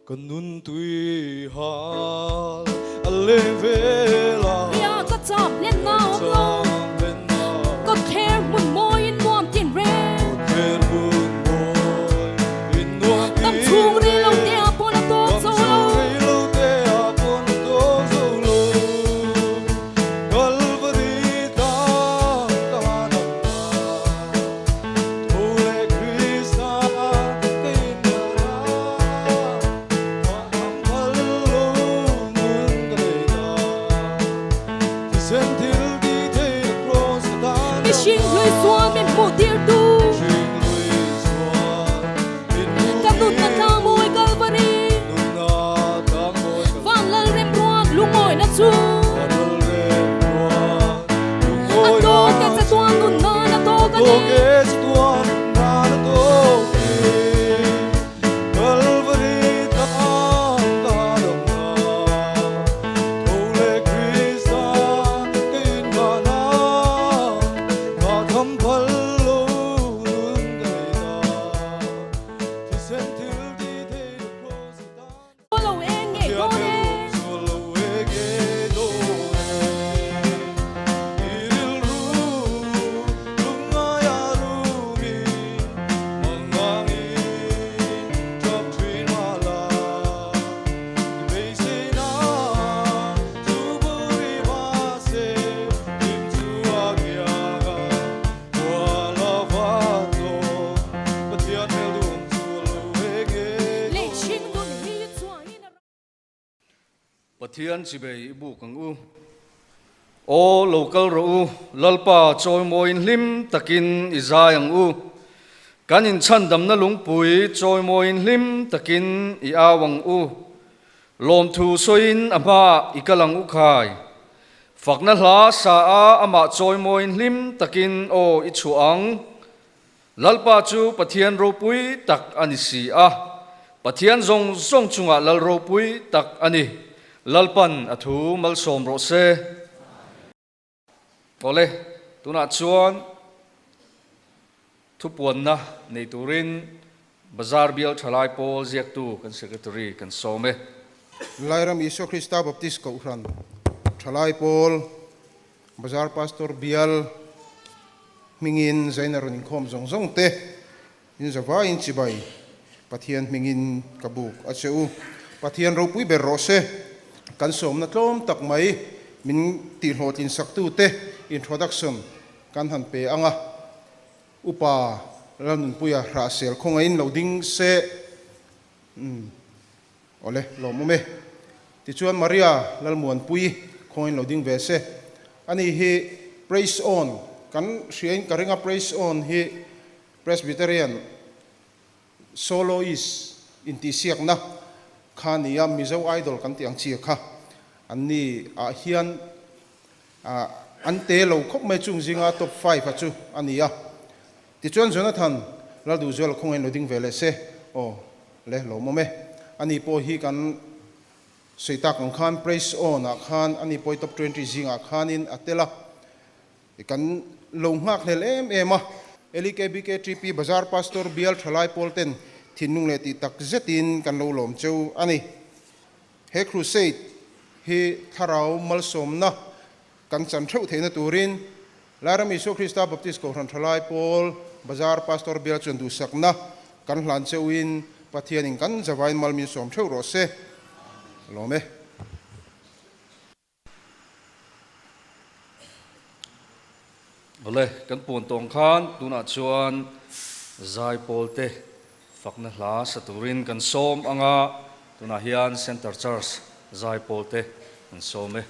Ka nun tui hal a leng vel a. Ria ka cham len na awm lo. Ka kher hmun mawi in nuam tin reng. Ka kher hmun mawi in nuam tin reng. Dam chhung rei lo te ah pawn a tawk zo lo. Dam chhung rei lo te ah pawn a tawk zo lo. Kalvari tlang ka dam ta. Tho leh Krista ka inhmuh na. Thahnem phal lo nun ka nei ta. Thisen thil ti thei la kraws ka tan ang Mihring hlui sual min hmuh tir tu. Mihring hlui sual min hmuh Ka nunna tlang mawi Kalvari. Nunna tlang mawi Kalvari. Van lal rem ruat lungawina chu. Van lal rem ruat lungawina A tawk e chatuan nun nan a tawk a ni. A tawk e chatuan nun nan a tawk e. Kalvari tlang ka damna, tho leh Krista ka inhmahna, ka tham phal lo nun ka nei ta, thisen thil ti thei la kraws ka tan. Lo eng ngei dawn e. Lo eng ngei dawn e. I rilru lungngaia rumi mangangin tap thin mah la. I beiseina chu buri mahse hlim chu a kianga kual a vat dawn. Pathian hmel duhawm chu lo eng ngei dawn e. Lei hring nun hi chuahin a. Pathian chibei i buk ang u. Aw, lo kal rawh u, Lalpa chawimawiin hlim takin i zai ang u. Kan inchhandamna lungpui chawimawiin hlim takin i au ang u. Lawmthu sawiin a hmaah i kal ang u khai. Fakna hla sa a amah chawimawiin hlim takin aw i chhuah ang. Lalpa chu Pathian ropui tak a ni si a, Pathian zawng zawng chungah Lal ropui tak a ni. Lalpan a thu malsawm rawh se. Awle, tunah chuan thupuanna nei turin Bazar Bial Thalai Pawl ziaktu kan Secretary kan sawm e. Lairam Isua Krista Baptist Kohhran Thalai Pawl Bazar Pastor Bial hmingin zaina rawn inkhawm zawng zawng te in zavaiin chibai Pathian hmingin ka buk a che u. Pathian ropui ber rawh se. Kan sawmna tlawm tak mai min tihhlawhtlin saktu te introduction kan han pe ang a. Upa Lalnunpuia Hrahsel khawngaihin lo ding se. Umm awle lawmawm e. Tichuan Maria Lalmuanpui khawngin lo ding ve se. Ani hi Praise On kan hriain ka ring a, Praise On hi Presbyterian Soloist intihsiakna kha a ni a, Mizo Idol kan tih ang chi kha an ni ah hian an te lo khawp mai chung zinga top five a chu a ni a. Tichuan Jonathan Lalduhzuala khawngin lo ding ve leh se aw le lawmawm e. Ani pawh hi kan sawi tak ang khan Praise On ah khan ani pawh hi top 20 zingah khanin a tel a, kan lo nghak hlel em em a. LEKBKTP Bazar Pastor Bial Thalai Pawl ten thinlung leh tih tak zetin kan lo lawm cheu a ni. He crusade hi thlarau malsawmna Kan chan theuh theihna turin Lairam Isua Krista Baptist Kohhran Thalai Pawl Bazar Pastor Bial chuan duhsakna kan hlan cheuhin Pathianin kan zavain mal min sawm theuh rawh se. Lawm e. Awle, kan puan tawng khan tunah chuan Zaipawl te fakna hla sa turin kan sawm anga tunah hian Center Church Zaipawl te kan sawm e.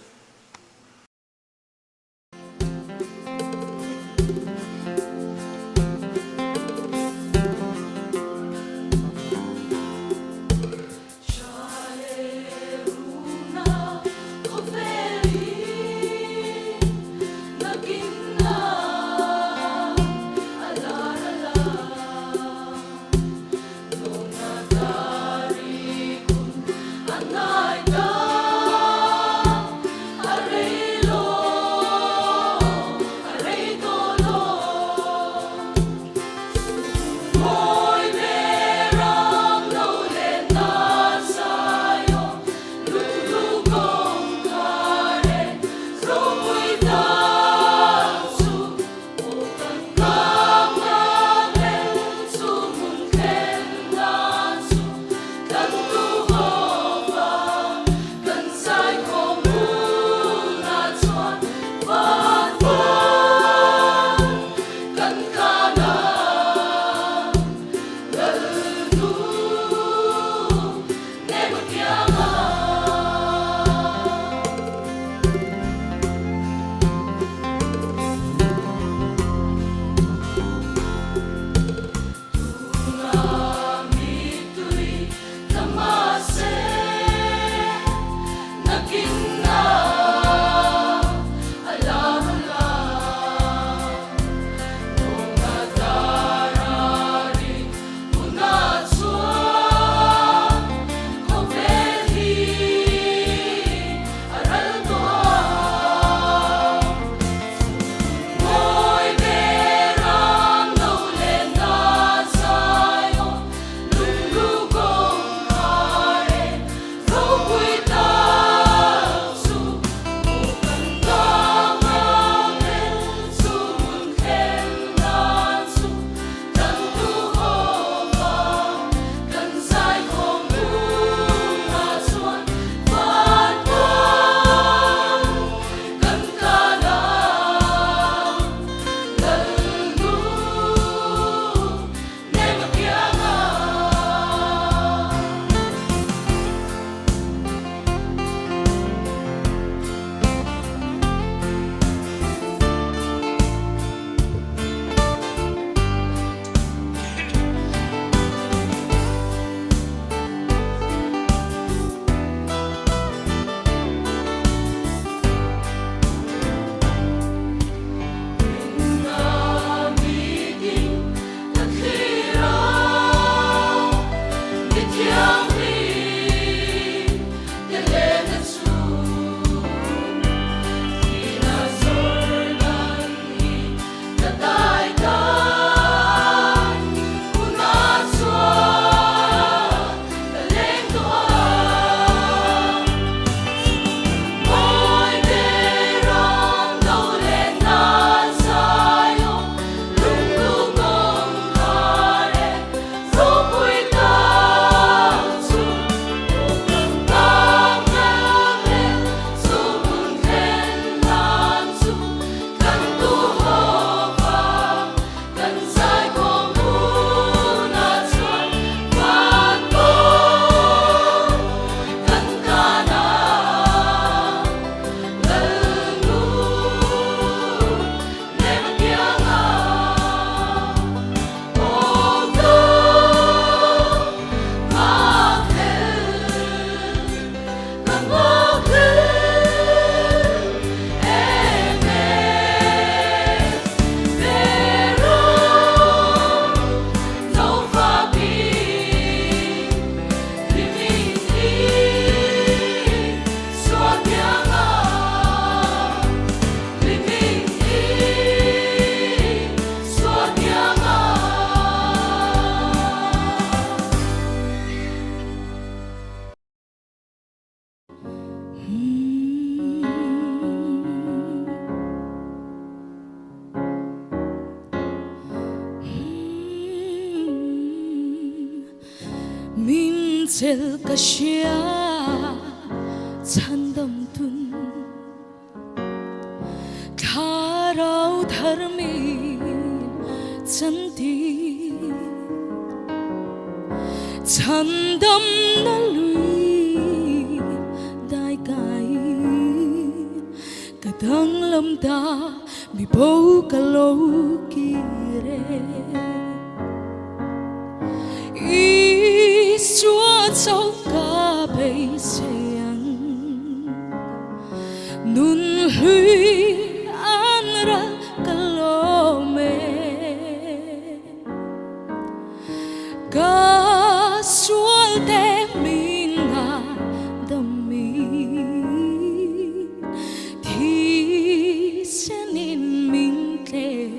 Chel ka hria chhandam tun Thlarau thar min chantir Chhandamna lui dai kai Ka danglam ta mi bo ka lo kir e. Isua chauh ka beisei ang Nun hlui an ral ka lawm e Ka sual te min ngaihdam in Thisen in min tleh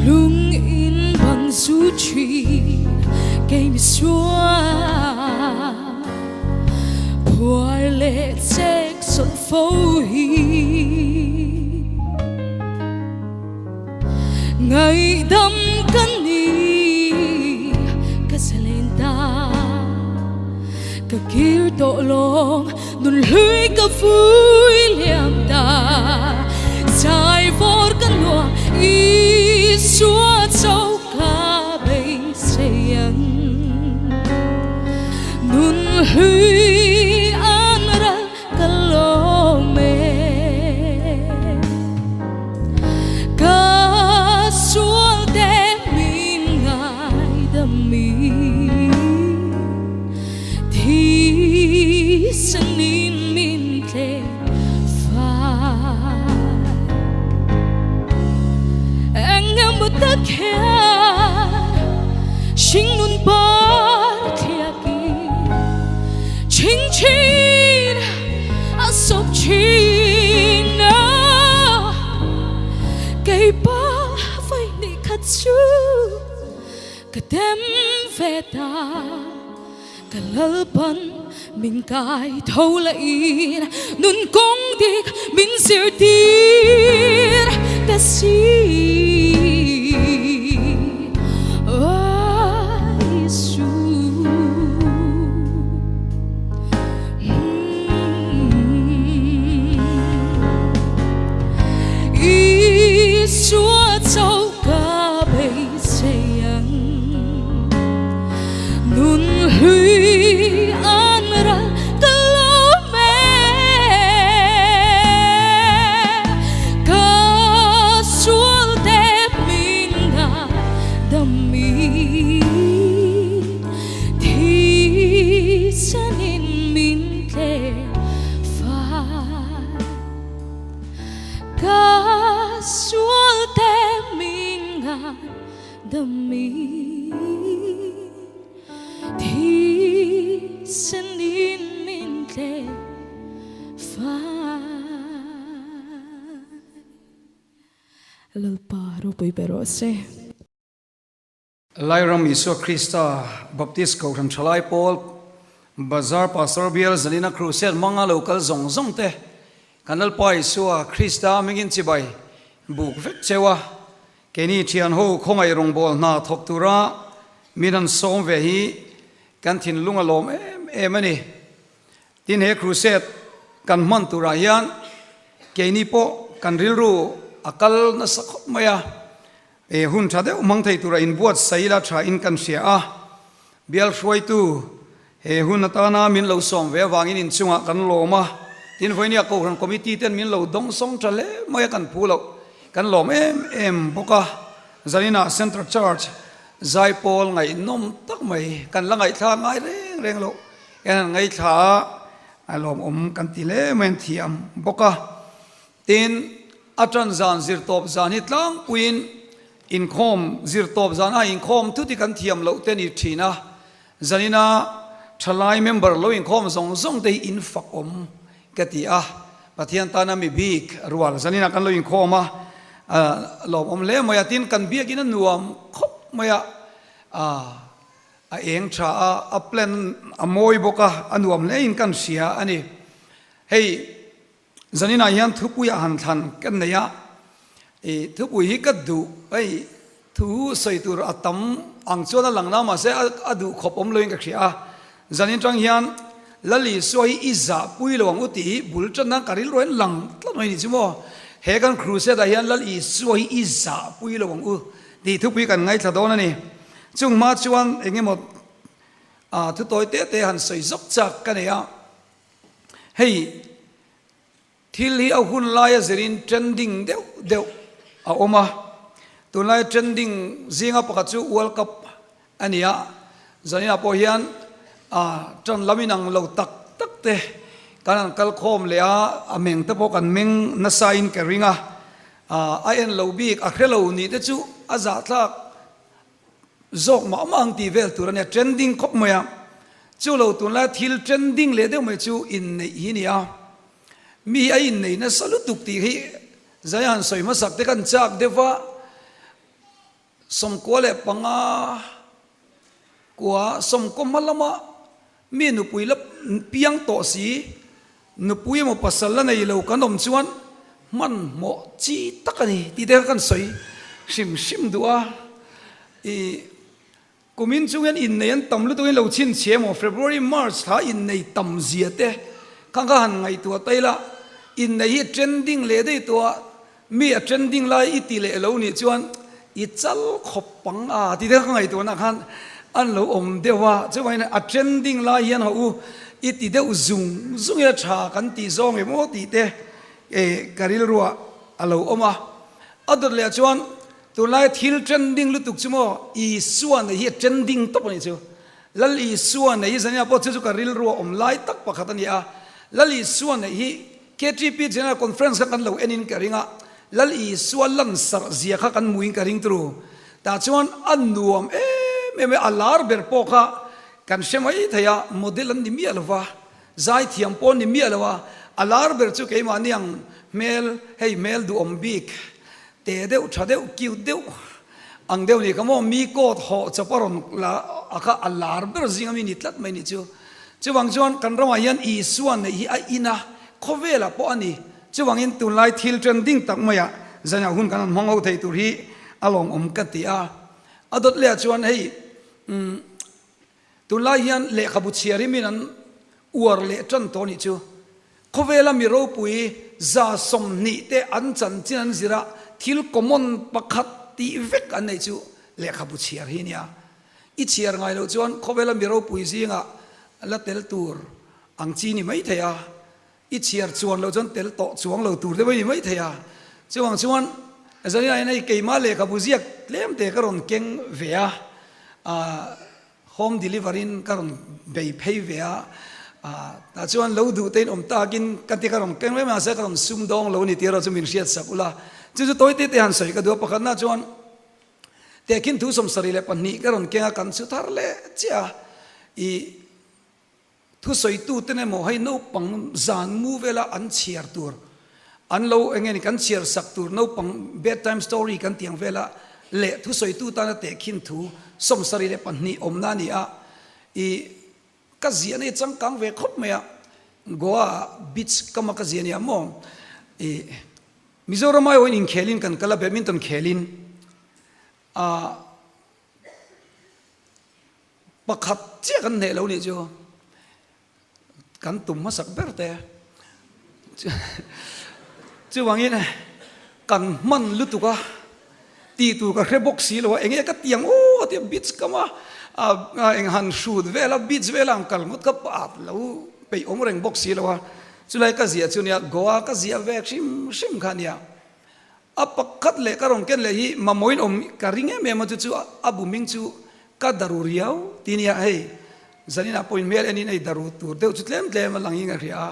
Lung in bang zu thin kei mi sual Phuar leh chek sawn fo hi Ngaihdam ka ni ka zalen ta Ka kir tawh lawng Nun hlui ka vui liam ta Chai vawr ka nuam Isua chauh ka beisei ang Nun hlui an ral ka lawm e Ka sual te min ngaidam i Thisanin min tleh fai Eng emaw tak hian hringnun par thliakin Chhingchhin a sawp thin a Kei pa vaihnih khat chu Ka tem ve ta, ka Lalpan min kai tho la in, nun kawng dik min zirtir ta si. Aw Isu. Isua chauh ka beisei ang Nun hlui an ral ka lawm e Ka sual te min ngaihdam i Thisanin min tleh fai Ka sual te min ngaihdam i Thisanin min tleh fai Lalpa ropui ber rawh se. Lairam Isua Krista Baptist Kohhran Thalai Pawl Bazar Pastor Bial Zalina Crusade hmanga lo kal zawng zawng te kan Lalpa Isua Krista hmingin chibai buk vek cheu a, keini thian ho khawngaih rawngbâwl hna thawk tura min han sawm ve hi kan thinlung a lawm em em a ni. Tin he Crusade kan hman turah hian keini pawh kan rilru a kal nasa khawp mai a, E hun tha deuh hmang thei tura inbuatsaih ila tha in kan hria a, bial hruaitu he hun atana min lo sawm ve avangin inchungah kan lawm a, tin vawinia Kohhran Committee ten min lo dawng sawng tha hle mai a kan phu loh kan lawm em em bawk a, zaninah Central Church zaipawl ngaihnawm tak mai kan la ngaihthlak ngai reng reng loh hian an ngaithla a, a lawmawm kan ti hle mai an thiam bawk a. Tin, a ṭan zan zirtawp zan hi tlangpuiin inkhawm zirtawp zan a inkhawm thut hi kan thiam loh te a ni ṭhin a, zanina ṭhalai member lo inkhawm zawng zawng te hi in fak awm ka ti a, Pathian tana mi bik rual zanina kan lo inkhawm a, lawmawm hle mai a, tin kan biakin a nuam khawp mai a, a eng ṭha a, a plan a mawi bawk a, a nuam hle in kan hria a ni. Hei. Zaninah hian thupuiah han thlan ka nei a, i thupui hi ka duh hei. Thu sawi tur a tam ang chuan a lang na mahse a duh khawp awm loin ka hria a. Zanin tang hian Lal Isua hi i zah pui lo ang u tih hi bul tan nan ka rilru hian lang tlat mai ni chu maw. He kan crusade ah hian Lal Isua hi i zah pui lo ang u tih thupui kan ngaithla dawn a ni. Chung hma chuan eng emaw thu tawi te te han sawi zawk chak ka nei a. Hei. Thil hi a hun laia zirin trending deuh deuh a awm a, tunlaia trending zinga pakhat chu World Cup a ni a, zaninah pawh hian ṭan lam inang lo tak tak te kan han kal khawm leh a, a meng te pawh kan meng nasa in ka ring a, a en lo bik a hre lo nih te chu a zahthlak zawk mah mah ang tih vel tur a nia, trending khawp mai a, chu lo tunlaia thil trending leh deuh mai chu inneih hi a ni a. Mi hi a innei nasa lutuk tih hi zai han sawi hmasak te kan chak deuh va, 95 kua 90 hma lama mi nupui la piang tawh si, nupui emaw pasal la nei lo kan awm chuan hmanhmawh chi tak a ni tih te kha kan sawi hrim hrim duh a, ih. Kumin chung hian innei an tam lutuk in lo chhinchhiah emaw February, March thla innei tam zia te kha ka han ngaihtuah ta ila, innei hi trending leh daih tawh a, mi a trending lai i ti leh lo nih chuan i chal khawp pang a tih te kha ka ngaihtuahna khan an lo awm deuh a, chuvangin a trending lai hian hawh u i ti deuh zung zung ila tha kan tih zawng emaw tih te ka rilruah a lo awm a, a dawt leh chuan Tunlai thil trending lutuk chu maw Isua nei hi a trending tawp a nih chu. Lal Isua nei hi zania pawh chu chu ka rilru a awm lai tak pakhat a ni a. Lal Isua nei hi KTP General Conference kha kan lo en in ka ring a, Lal Isua lan sarh zia kha kan hmuh in ka ring turu. Tah chuan a nuam em em e, a lar ber pawh kha kan hre mai thei a, model an ni miah lo va, zaithiam pawh an ni miah lo a, a lar ber chu keimahni ang hmel, hei hmel duhawm bik Te deuh tha deuh cute deuh ang deuh ni kha maw mi coat hawh chawp a rawn la a kha a lar ber zing ami ni tlat mai ni chu. Chuvang chuan kan ramah hian Isua neih hi a in a, khawvelah pawh a ni. Chuvangin tunlai thil trending tak maiah zanah hun kan han hmang ho thei tur hi a lawmawm ka ti a. A dawt lehah chuan hei umm Tunlai hian lehkhabu chhiar hi min an uar leh tan tawh nih chu. Khawvela mi ropui 120 te an chanchin an zir a, thil common pakhat tih vek an neih chu lehkhabu chhiar hi nia. I chhiar ngai loh chuan khawvela mi ropui zingah la tel tur ang chi ni maithei a. I chhiar chuan loh chuan tel tawh chuang lo tur te pawh i ni maithei a. Chuvang chuan Zanina hian hei keimah lehkhabu ziak tlem te ka rawn keng ve a, home delivery in ka rawn bei phei ve a, tah chuan lo duh te in awm takin ka ti ka rawn keng mai mahse ka rawn sum dawng lo a ni tih erawh chu min hriat sak ula. Chu chu tawi te te han sawi ka duh a, pakhatna chuan tehkhin thu 72 ka rawn keng a, kan chhu thar leh chiah a, i Thusawituten emaw hei naupang zan mu vela an chhiar tur an lo eng nge ni kan chhiar sak tur naupang bedtime story kan tih ang vela leh thusawitu tana tehkhin thu 72 awmna a ni a, i ka ziahna hi changkang ve khawp mai a, Goa beach kama ka ziah a ni a maw i Mizoram aiawhin inkhelin kan kal a badminton khelin a. Pakhat chiah kan hneh lo nih chu kan tum hmasak ber te chuvangin kan hman lutuk a tih tur ka hre bawk si lo a enge ka tiang aw tia beach kam a eng han hrut vel a beach vel a ang kal ngawt ka pat lo peih awm reng bawk si lo a chulai ka ziah chu nia Goa ka ziah ve hrim hrim kha nia. A pakhat leh ka rawn ken leh hi mamawhin awm ka ring em em a chu chu a bu hming chu ka daru riau ti nia hei zaninah pawhin hmel enin hei daru tur deuh chu tlem tlem a lang in ka hria a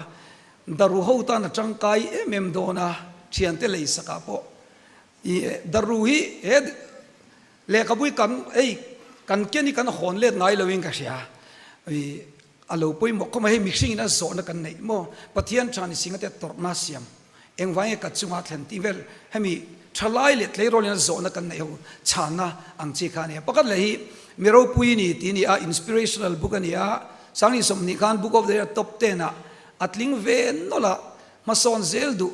daru ho tan a tangkai em em dawn a thiante lei sakah pawh i daru hi he lehkhabu hi kan hei kan ken hi kan hawn let ngai lo in ka hria i a lo pawimawh khawp mai hei mihring in a zawhna kan neih maw Pathian tha ni singa te tawrhna siam Engvai nge ka chunga thlen tih vel hemi thalai leh tleirawl in a zawhna kan neih ho chhanna ang chi kha a ni a. Pakhat leh hi mi ropui ni tih a ni a, inspirational book a ni a, Sangni 20 khan Book of the Year top ten ah a tling ve nawlh a, hmasawn zel duh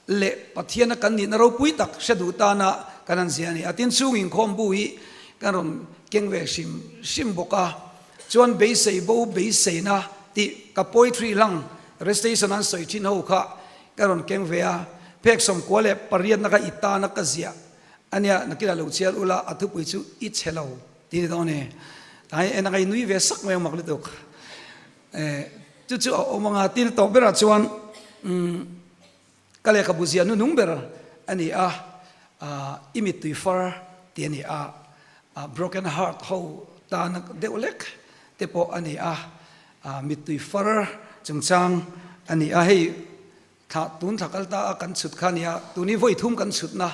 leh Pathiana kan nihna ropui tak hre duh tana kan han zia a ni. A tin chhung inkhawm bu hi kan rawn keng ve hrim hrim bawk a, chuan beisei bo beiseina tih ka poetry hlang recitation an sawi thin ho kha ka rawn keng ve a, phek 98 na kha i tana ka ziah a nia, nakinah lo chhiar ula a thupui chu i chhe lo tih a ni dawn e. Tlai en a ka inui ve sak mai ang mak lutuk. Chu chu a awm anga tin tawp berah chuan ka lehkhabu zia nunung ber a ni a, i mittui far tih a ni a, broken heart ho tana deuh lek te pawh a ni a, mittui far chungchang a ni a, hei Thla tun thla kal ta a kan chhut kha a nia, tun hi vawi thum kan chhutna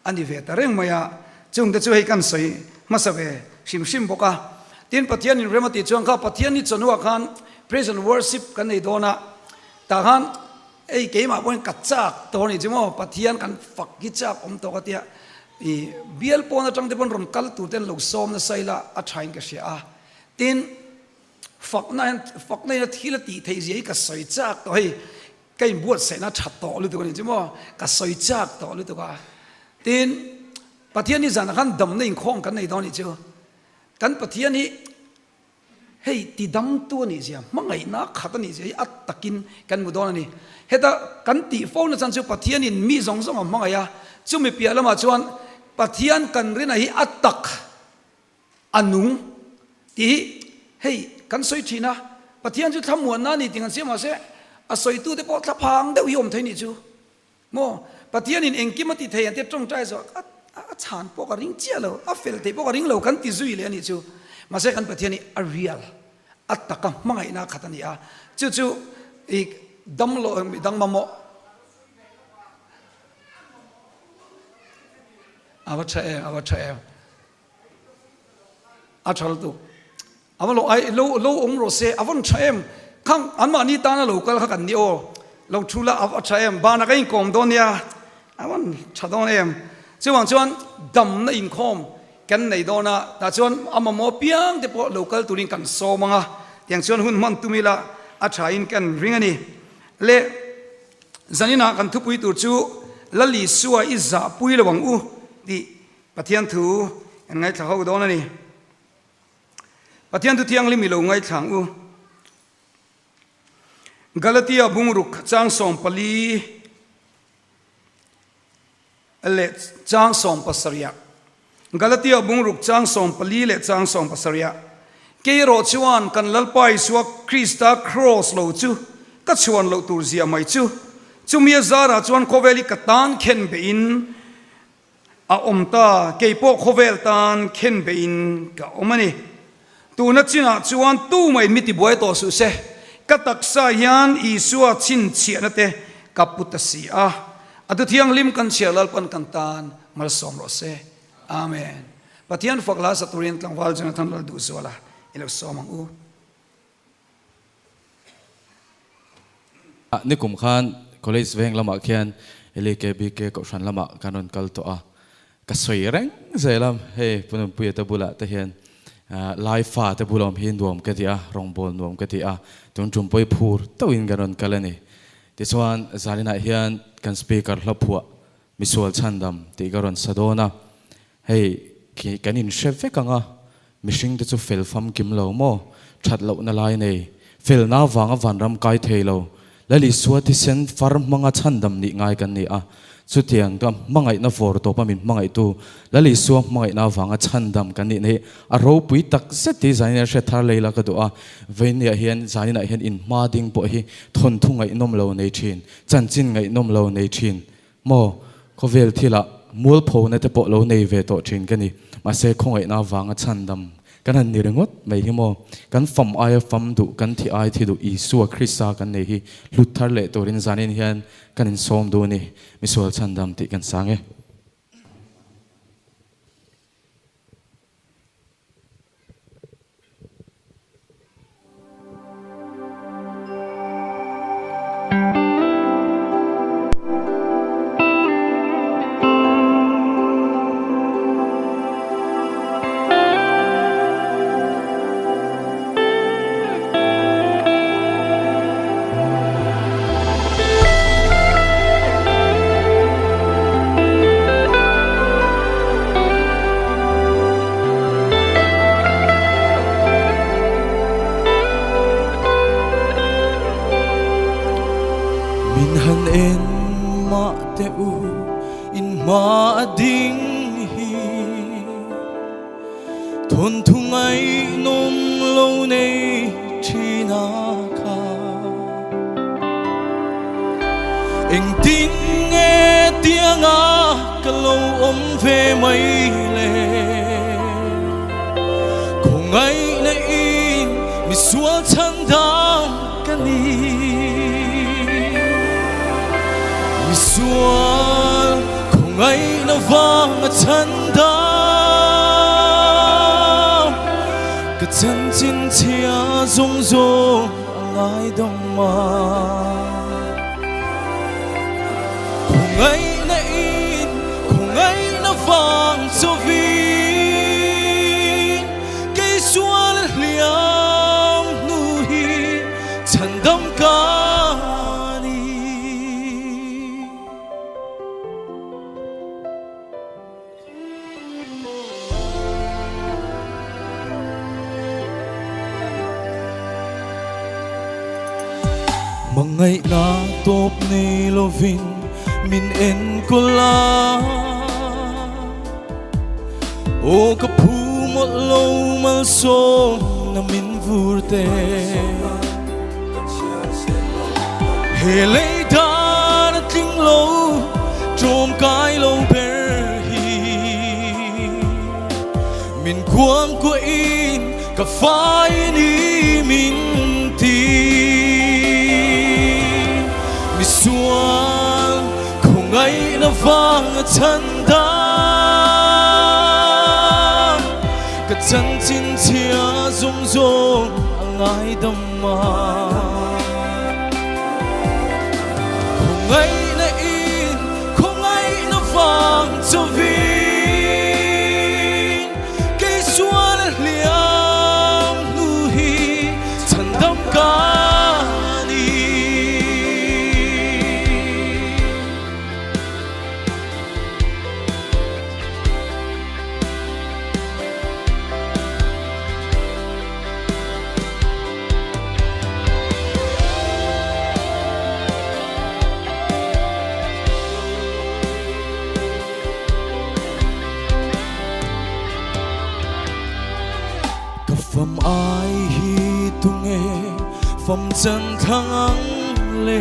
a ni ve ta reng mai a, chungte chu hei kan sawi hmasa ve hrim hrim bawk a. Tin, Pathian in rem a tih chuan kha Pathian ni chawhnuah khan praise and worship kan nei dawn a, tah khan hei keimah pawhin ka chak tawh a nih chu maw, Pathian kan fak hi chak awm tawh ka tia, i bial pawn atang te pawn rawn kal tur ten lo sawm nasa ila a thain ka hria a. Tin, Fakna hian fakna hian thil a tih theih zia hi ka sawi chak tawh hei ka inbuatsaihna tha tawh lutuk a ni chu maw ka sawi chak tawh lutuk a tin Pathian hi zanah khan damna inkhawm kan nei dawn a nih chu kan Pathian hi hei ti damtu a nih zia hmangaihna khat a nih zia hi a takin kan hmu dawn a ni heta kan tih fo na chan chu Pathianin mi zawng zawng a hmangaih a chumi piah lamah chuan Pathian kan rinah hi a tak A nung tih hi hei kan sawi thin a, Pathian chu thlamuanna a ni tih kan siam mahse a sawitute pawh thlaphang deuh hi awm thei nih chu maw? Pathianin engkim a ti thei ang tia tawngtai zawh a a chhan pawh ka ring chiah lo, a fel theih pawh ka ring lo kan ti zui leh a nih chu. Mahse kan Pathian hi a real, a taka hmangaihna khat a ni a, chu chu i damlo midang mamawh a va tha em, a va tha em. A tha lutuk. A va lo ai lo lo awm rawh se a vawn tha em. Khang anmahni tana lo kal kha kan ni aw. Lo thu la a va tha em. Banah ka inkawm dawn nia. A vawn tha dawn em. Chuvang chuan damna inkhawm kan nei dawn a. Tah chuan a mamawh piang te pawh lo kal turin kan sawm ang a. Tiang chuan hun hman tum ila a tha in kan ring a ni. Le zaninah kan thupui tur chu Lalisua i zahpui lo ang u tih Pathian thu kan ngaithla ho dawn a ni. Pathian thu thianghlim i lo ngaithla ang u. Galatia bungruk chang 14 leh chang 70. Galatia bungruk chang 14 leh chang 70. Kei erawh chuan kan Lalpa Isua Krista kraws lo chu ka chhuan loh tur zia mai chu, chumi a zarah chuan khawvel hi ka tan khen behin A awm ta, kei pawh khawvel tan khen beihin ka awm a ni. Tuna chinah chuan tumah mi tibuai tawh suh se, ka taksa hian Isua chhinchhiahna te ka pu ta si a. A thu thianghlim kan chhiar Lalpan kan tan malsawm rawh se. Amen. Pathian fak la sa turin tlangval Jonathan Lalduhzuala i lo sawm ang u. Nikum khan College veng lamah khian LKBK Kohhran lamah kan rawn kal tawh a, ka sawi reng zel a, hei Pu Nunpuia te bulah te hian Lai fa te bula awm hi nuam ka ti a, rawngbâwl nuam ka ti a, tun tum pawh hi phur tauhin kan rawn kal a ni. Tichuan zaninah hian kan Speaker hlaphuah Misual chhandam tih ka rawn sa dawn a, hei khi kan inhre vek ang a, mihring te chu fel famkim lo maw, that lohna lai nei, felna avanga vanram kai thei lo, Lal Isua thisen far hmanga chhandam nih ngai kan ni a, chutiang ka hmangaihna vawr tawpa min hmangaihtu Lal Isua hmangaihna avanga chhandam kan nihna hi a ropui tak zet tih zanin a hre thar lei la ka duh a, vawinia hian zaninah hian inhma ding pawh hi thawnthu ngaihnawm lo nei thin, chanchin ngaihnawm lo nei thin. Maw, khawvel thilah mualphona te pawh lo nei ve tawh thin ka ni. Mahse, khawngaihna avanga chhandam kan han ni ringawt mai hi maw? Kan fam aia fam duh, kan thi ai thi duh Isua Krista kan nei hi hlut thar leh turin zanin hian kan insawm duh a ni. Misual chhandam tih kan sang e. u in hma a ding hi Thawnthu ngaihnawm lo nei thin a kha. Engtin nge tianga ka lo awm ve mai le? Khawngaihna in misual chhan dam ka ni. Misual khawngaihna vanga chhan dam ka chanchin chhia zawng zawng a ngaidam a. Khawngaihna in khawngaihna vang chawin kei sual hliam hnu hi chhandam ka ni. Hmangaihna tawp nei lovin min enkawl a, aw ka phu mawlh lo malsawmna min vur te. He lei dan a tling lo ṭawmkai lo ber hi min kuang kuahin ka fai ni min ti. Misual khawngaihna vang a chhan dam ka chanchin chhia zawng zawng a ngaidam a. Khawngaihna in khawngaihna vang chawin kei sual hliam hnu hi chhandam ka ni. Ka fam ai hi tunge fam chan thang ang le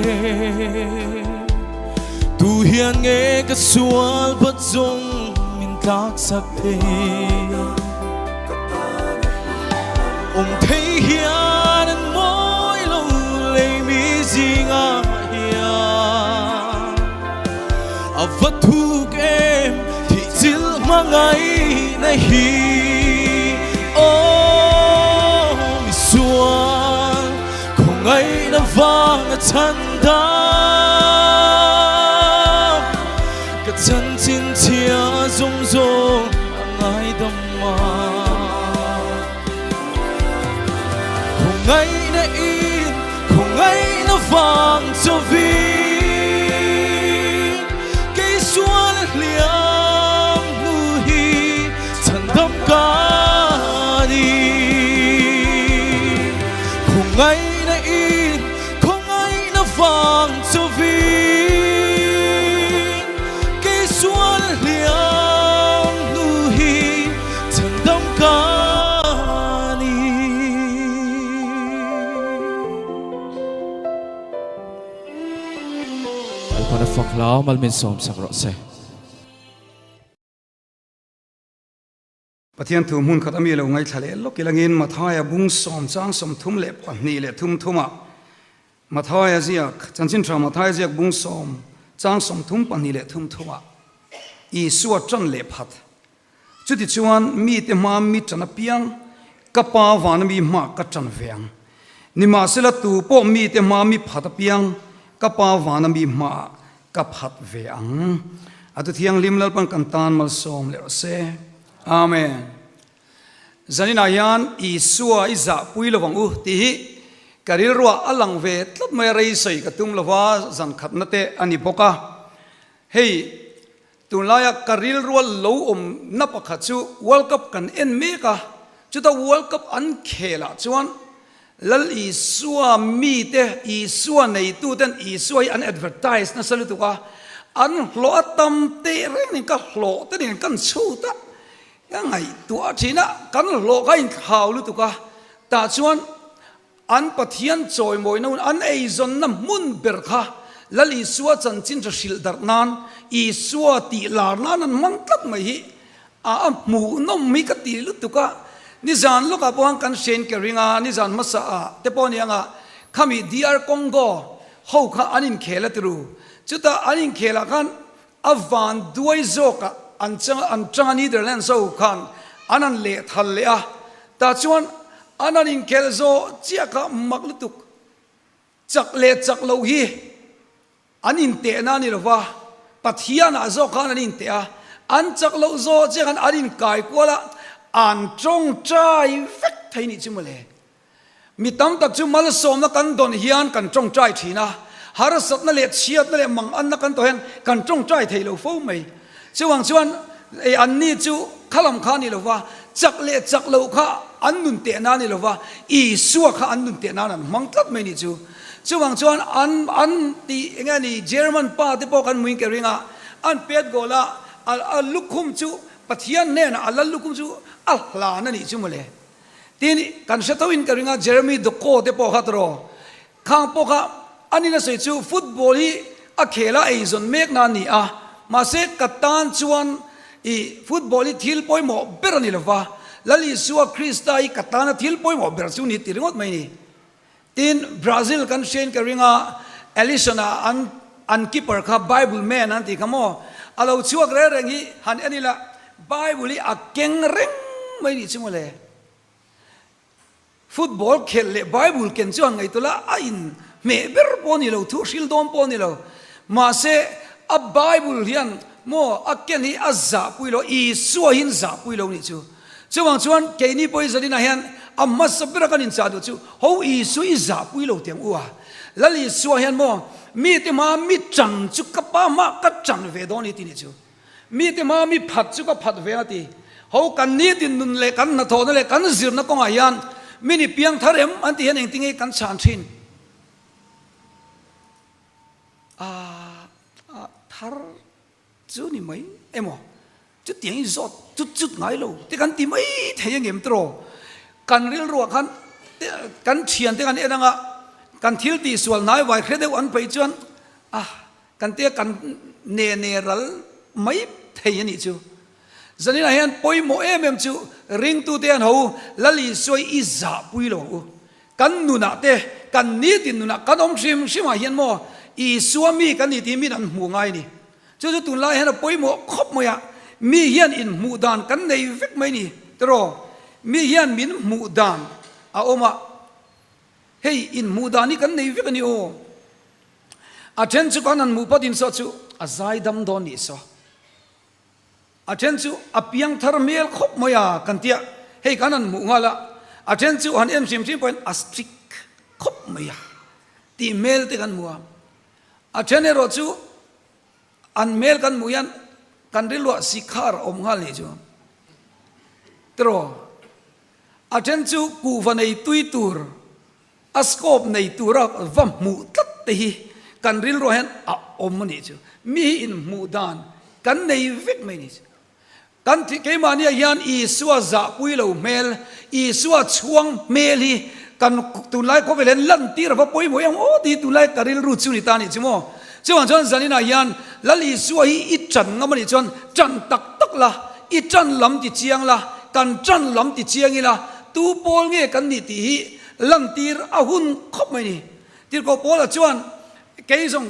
Tu hian nge ka sual bat zawng min tlak sak thei Awm thei hian an mawi lo lei mi zingah hian A va thuk em thih chil hmangaihna hi Aw misual khawngaihna vang a chhan dam Ka chanchin chhia zawng zawng a ngaidam a. Khawngaihna in khawngaihna vang chawin kei sual hliam hnu hi chhandam ka ni. Khawngaihna in khawngaihna vang chawin kei sual hliam hnu hi chhandam ka ni. Lalpan a fak hlau mal min sawm sak rawh se. Pathian thu hmun khat ami lo ngaithla leh lawk ilangin Mathaia bung sawm chang 32 leh thum thumah Mathaia ziak, Chanchin Tha Mathaia ziak bung sawm chang 32 leh thum thumah Isua tan leh phat. Chutichuan mite hma mi tan apiang ka Pa vana mi hma ka tan ve ang. Nimahsela tu pawh mite hma mi phat apiang ka Pa vana mi hmaah ka phat ve ang. A tu thianghlim Lalpan kan tan malsawm leh rawh se. Amen. Zaninah hian Isua i zahpui lo ang u tih hi ka rilruah a lang ve tlat mai a, rei sawi ka tum lo va, zan khatna te a ni bawk a. Hei tunlaia ka rilrua lo awmna pakhat chu World Cup kan en mek a, chuta World Cup an khelah chuan Lal Isua mite, Isua neituten Isua hi an advertise nasa lutuk a. An hlawh a tam teh reng nen ka hlawh te nen kan chhut a, ka ngaihtuah thin a, kan hlawh kha inthlau lutuk a, tah chuan an Pathian chawimawina hun an eizawnna hmun ber kha Lal Isua chanchin tha hrilh darh nan, Isua tih lar nan an hmang tlat mai hi a a hmuhnawm hi ka ti lutuk a, nizan lawkah pawh khan kan hriain ka ring a, nizan hmasa ah te pawh aniang a, khami DR Congo ho kha an inkhel a tiru, chutah an inkhelah khan a van duai zawkah an chang an chang a Netherlands ho khan an han lehthal leh a, tah chuan an han inkhel zawh chiah kha mak lutuk, chak leh chak loh hi. An intehna a ni lo va, Pathianah zawk khan an inteh a, an chak loh zawh chiah khan an inkai kual a, an tawngtai vek thei nih chu mawle. Mi tam tak chu malsawmna kan dawn hian kan tawngtai thin a, harsatna leh chhiatna leh manganna kan tawh hian kan tawngtai thei lo fo mai. Chuvang chuan ei anni chu khalam kha a ni lo va, chak leh chak loh kha an nun teh na a ni lo va, Isua kha an nun teh nan an hmang tlat mai ni chu. Chuvang chuan an an tih eng nge ni German pa te pawh kan hmuin ke ring a, an pet goal a, a lukhum chu Pathian hnenah a lal lukhum chu a hlan a nih chu mawle. Tin, kan hre tho in ka ring a, Jeremy Doku te pawh kha tawh Khang pawh kha an in a sawi chu football hi a khel a eizawn mek na a ni a, mahse ka tan chuan i football hi thil pawimawh ber a ni lova, Lal Isua Krista hi ka tana thil pawimawh ber chu ni ti ringawt mai a ni. Tin, Brazil kan hriain ka ring a, Alisson a an an keeper kha Bible man an tih kha maw, a lo chhuak reng reng hi han en ila Bible hi a keng reng mai nih chu mawle. Football khelh leh Bible ken chu han ngaihtuah la, a in hmeh ber pawh a ni lo, thu hril dawn pawh a ni lo. Mahse, a Bible hian maw a ken hi a zahpui lo, Isua hian zahpui lo nih chu. Chuvang chuan keini pawh hi zaninah hian a hmasa bera kan inchah duh chu, Ho Isua i zahpui lo tiang u a. Lal Isua hian maw mite hmaa mi chan chu ka pa hmaa ka chan ve dawn hi ti nih chu. Mite hma mi phat chu ka phat ve a ti. Ho kan nitin nun leh kan hnathawhna leh kan zirna kawngah hian mi ni piang thar em an tih hian engtinge kan chhan thin? A thar chu ni mai emaw chutiang i zawt chut chut ngai lo te kan ti mai thei angem tiraw? Kan rilruah khan kan thiante kan en anga kan thil tihsual hnai vai hre deuh an peih chuan a Kan tia kan ne ne ral mai thei a nih chu. Zaninah hian pawimawh em em chu ringtute hian ho Lal Isua i zahpui lo ang u. Kan nunah te, kan nitin nunah kan awm hrim hrimah hian maw Isua mi kan ni tih min an hmuh ngai a ni. Chu chu tunlai hian a pawimawh khawp mai a, mi hian inhmuh dan kan nei vek mai a ni tiraw? Mi hian min hmuh dan a awm a, hei inhmuh dan hi kan nei vek a ni aw. A then chu kan han hmuh phawt in saw chu a zai dam dawn nih saw. A then chu a piang thar hmel khawp mai a kan tia hei kan han hmuh nghal a, a then chu han en hrim hrim pawhin a strict khawp mai a tih hmel te kan hmu a. A then erawh chu an hmel kan hmuh hian kan rilruah sikhar a awm nghal nih chu. Tiraw? A then chu kuhva nei tui tur A scope nei tura va hmuh tlat te hi kan rilruah hian a awm a nih chu. Mi hi inhmuh dan kan nei vek mai a nih chu. Kan thi keimahniah hian Isua zahpui lo hmel, Isua chhuang hmel hi kan tunlai khawvel hian lantir a va pawimawh em aw tih hi tunlai ka rilru chu ni ta a nih chu maw. Chuvang chuan zaninah hian Lal Isua hi i ṭan ngam a nih chuan ṭan tak tak la, i ṭan lam ti chiang la, kan ṭan lam ti chiang ila tu pawl nge kan nih tih hi Lantir a hun khawp mai ni. Tirhkoh Paula chuan, Kei zawng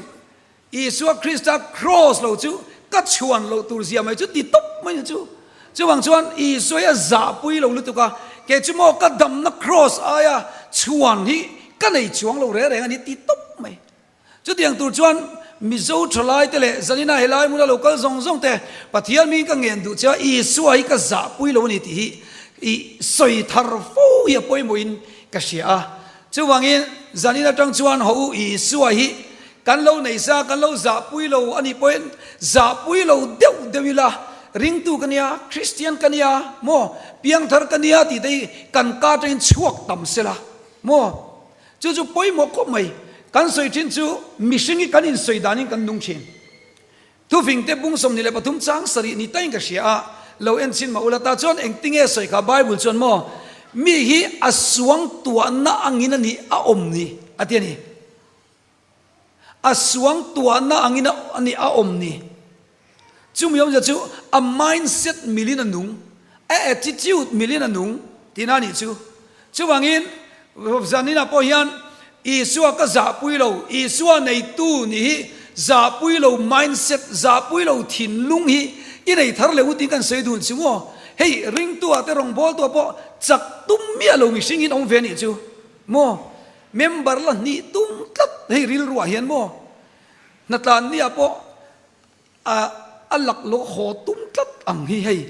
Isua Krista kraws lo chu ka chhuan loh tur zia mai chu ti tawp mai ni chu. Chuvang chuan Isua hi a zahpui lo lutuk a, kei chu maw ka damna kraws aia chhuan hi ka nei chuang lo reng reng a ni ti tawp mai. Chutiang tur chuan Mizo thalaite leh Zanina helai hmuna lo kal zawng zawng te Pathian hming ka ngen duh che a, Isua hi ka zahpui lo a ni tih hi i sawi thar fo hi a pawimawhin ka hria a. Chuvangin Zanin atang chuan haw u Isua hi kan lo nei sa, kan lo zahpui lo a nih pawhin zahpui lo deuh deuh ila, ringtu ka nia, Kristian ka nia maw, piangthar ka nia tih te hi kan ka atangin chhuak tam sela maw. Chu chu pawimawh khawp mai. Kan sawi thin chu mihring hi kan insawi danin kan nung thin. Thufingte bung 23 chang sarih ni tain ka hria a, lo en chin mah ula ta chuan engtinge sawi kha Bible chuan maw mi hi a suang tuahna angin a nih a awm ni a ti a ni. A suang tuahna angin a nih a awm ni. Chumi awmzia chu a mindset milin a nung, a attitude milin a nung tihna a nih chu. Chuvangin zaninah pawh hian Isua ka zahpui lo, Isua neitu nih hi zahpui lo mindset, zahpui lo thinlung hi i nei thar leh u tiin kan sawi dun chu maw? Hei ringtu-ah te rawngbawltu-ah pawh chak tum miah lo mihring in awm ve a nih chu maw? Member la hnih tum tlat hei rilruah hian maw? Hnatlan ni-ah pawh a a laklawh haw tum tlat ang hi hei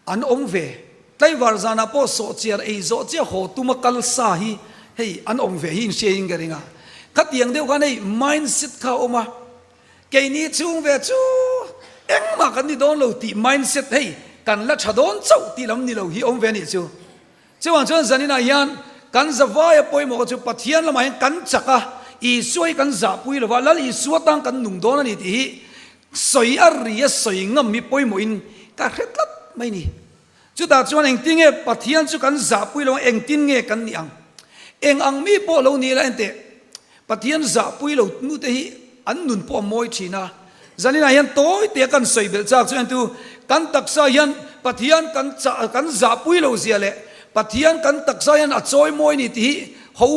An awm ve. Tlaivar zanah pawh sawhchiar ei zawh chiah haw tuma kal sa hi hei an awm ve hi inhria in ka ring a. Khatiang deuh khan hei mindset kha a awm a, keini chhung ve chu engmah kan ni dawn lo tih mindset hei kan la tha dawn chauh tih lam ni lo hi awm ve a nih chu. Chuvang chuan zaninah hian kan zavaia pawimawh chu Pathian lamah hian kan chak a, Isua hi kan zahpui lo va, Lal Isua tan kan nung dawn a ni tih hi Sawi a ri a sawi ngam hi pawimawhin ka hre tlat mai ni. Chutah chuan engtin nge Pathian chu kan zahpui lo ang, engtin nge kan nih ang? Eng ang mi pawh lo ni ila enteh, Pathian zahpui lo nute hi an nun pawh a mawi thin a. Zaninah hian tawi tea kan sawi belh chak chu entu, kan taksa hian Pathian kan chah kan zahpui lo zia leh Pathian kan taksa hian a chawi mawi ni tih hi ho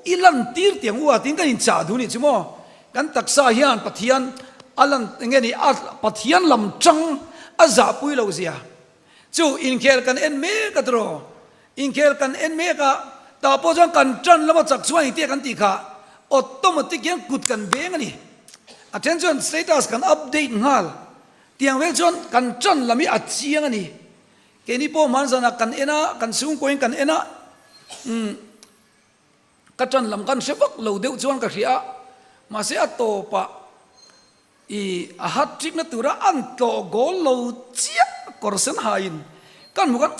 i lantir tiang u a tiin kan inchah duh nih chu maw? Kan taksa hian Pathian a lan enge ni a Pathian lam tang a zahpui lo zia chu inkhel kan en mek a tiraw inkhel kan en mek a tah pawh chuan kan tan lama chak chuan engtia kan tih kha automatic hian kut kan beng a ni a then chuan status kan update nghal tiang vel chuan kan tan lam hi a chiang a ni keini pawh hmanzanah kan en a kan chhungkawiin kan en a umm Ka ṭan lam kan hre vak lo deuh chuan ka hria a, mahse a tawpah i a hat trick na tura an tlawh goal lo chiah kawr sen haiin kan hmu khan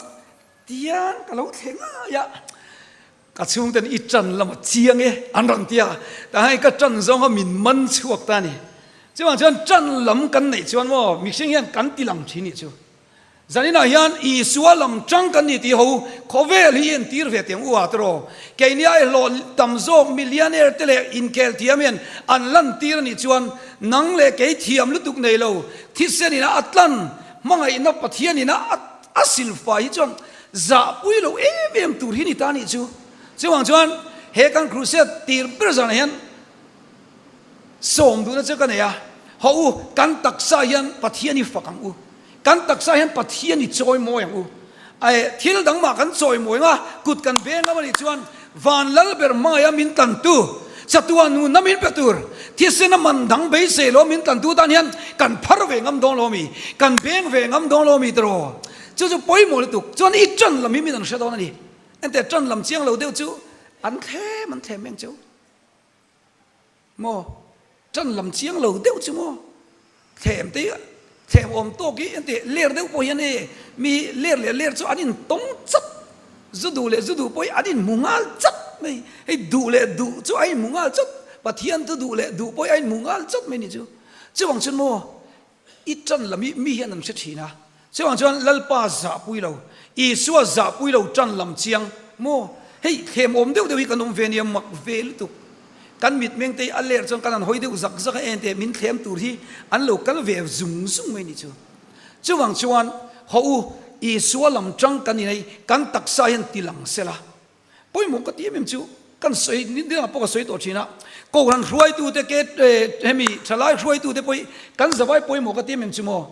tiang ka lo thleng ngai a, ka chhungten i ṭan lam a chiang e an rawn ti a, tah hian ka ṭan zawng kha min man chhuak ta a ni. Chuvang chuan ṭan lam kan neih chuan maw mihring hian kan ti lang ṭhin nih chu. Zaninah hian Isua lam tang kan ni tih ho khawvel hi entir ve tiang u a tiraw? Keini ai hlawh tam zawk millionaire te leh inkhel thiam hian an lantir a nih chuan nang leh kei thiam lutuk nei lo thisen ina a tlan hmangaihna Pathian ina a silfai hi chuan zahpui lo em em tur hi ni ta nih chu. Chuvang chuan he kan crusade tir ber zanah hian Sawm duhna chu ka nei a, Haw u, kan taksa hian Pathian i fak ang u. Kan taksa hian Pathian i chawimawi ang u. Ae, thil dang mah kan chawimawi ang a, kut kan veng ngam a nih chuan van lal ber hmangaih a min tlantu, chatuan nunna min pe tur, thisen a man dang beisei lo min tlantu tan hian kan phar ve ngam dawn lo mi, kan veng ve ngam dawn lo mi tiraw? Chu chu pawimawh lutuk. Chuan i ṭan lam hi min an hre dawn a ni. Enteh ṭan lam chiang lo deuh chu an thlem an thlem eng cheu. Maw? Ṭan lam chiang lo deuh chu maw? Thlem te thlem awm tawk hi ente ler deuh pawh hian e mi ler leh ler chu an intawng chat, zu duh leh zu duh pawh hi an inhmu nghal chat mai, hei duh leh duh chu a inhmu nghal chat, Pathian chu duh leh duh pawh hi a inhmu nghal chat mai ni chu. Chuvang chuan maw I ṭan lam hi mi hian an hre ṭhin a, chuvang chuan Lalpa zahpui lo, Isua zahpui lo ṭan lam chiang maw? Hei thlem awm deuh deuh hi kan awm ve nia, mak ve lutuk. Kan mitmeng te hi a ler chuan kan han hawi deuh zak zak a, ente min thlem tur hi an lo kal ve zung zung mai ni chu. Chuvang chuan haw u, Isua lam ṭang kan inei, kan taksa hian ti lang sela. Pawimawh ka ti em em chu kan sawi dingah pawh ka sawi tawh thin a, Kohhran hruaitute ke hemi thalai hruaitute pawh hi kan zavai pawimawh ka ti em em chu maw?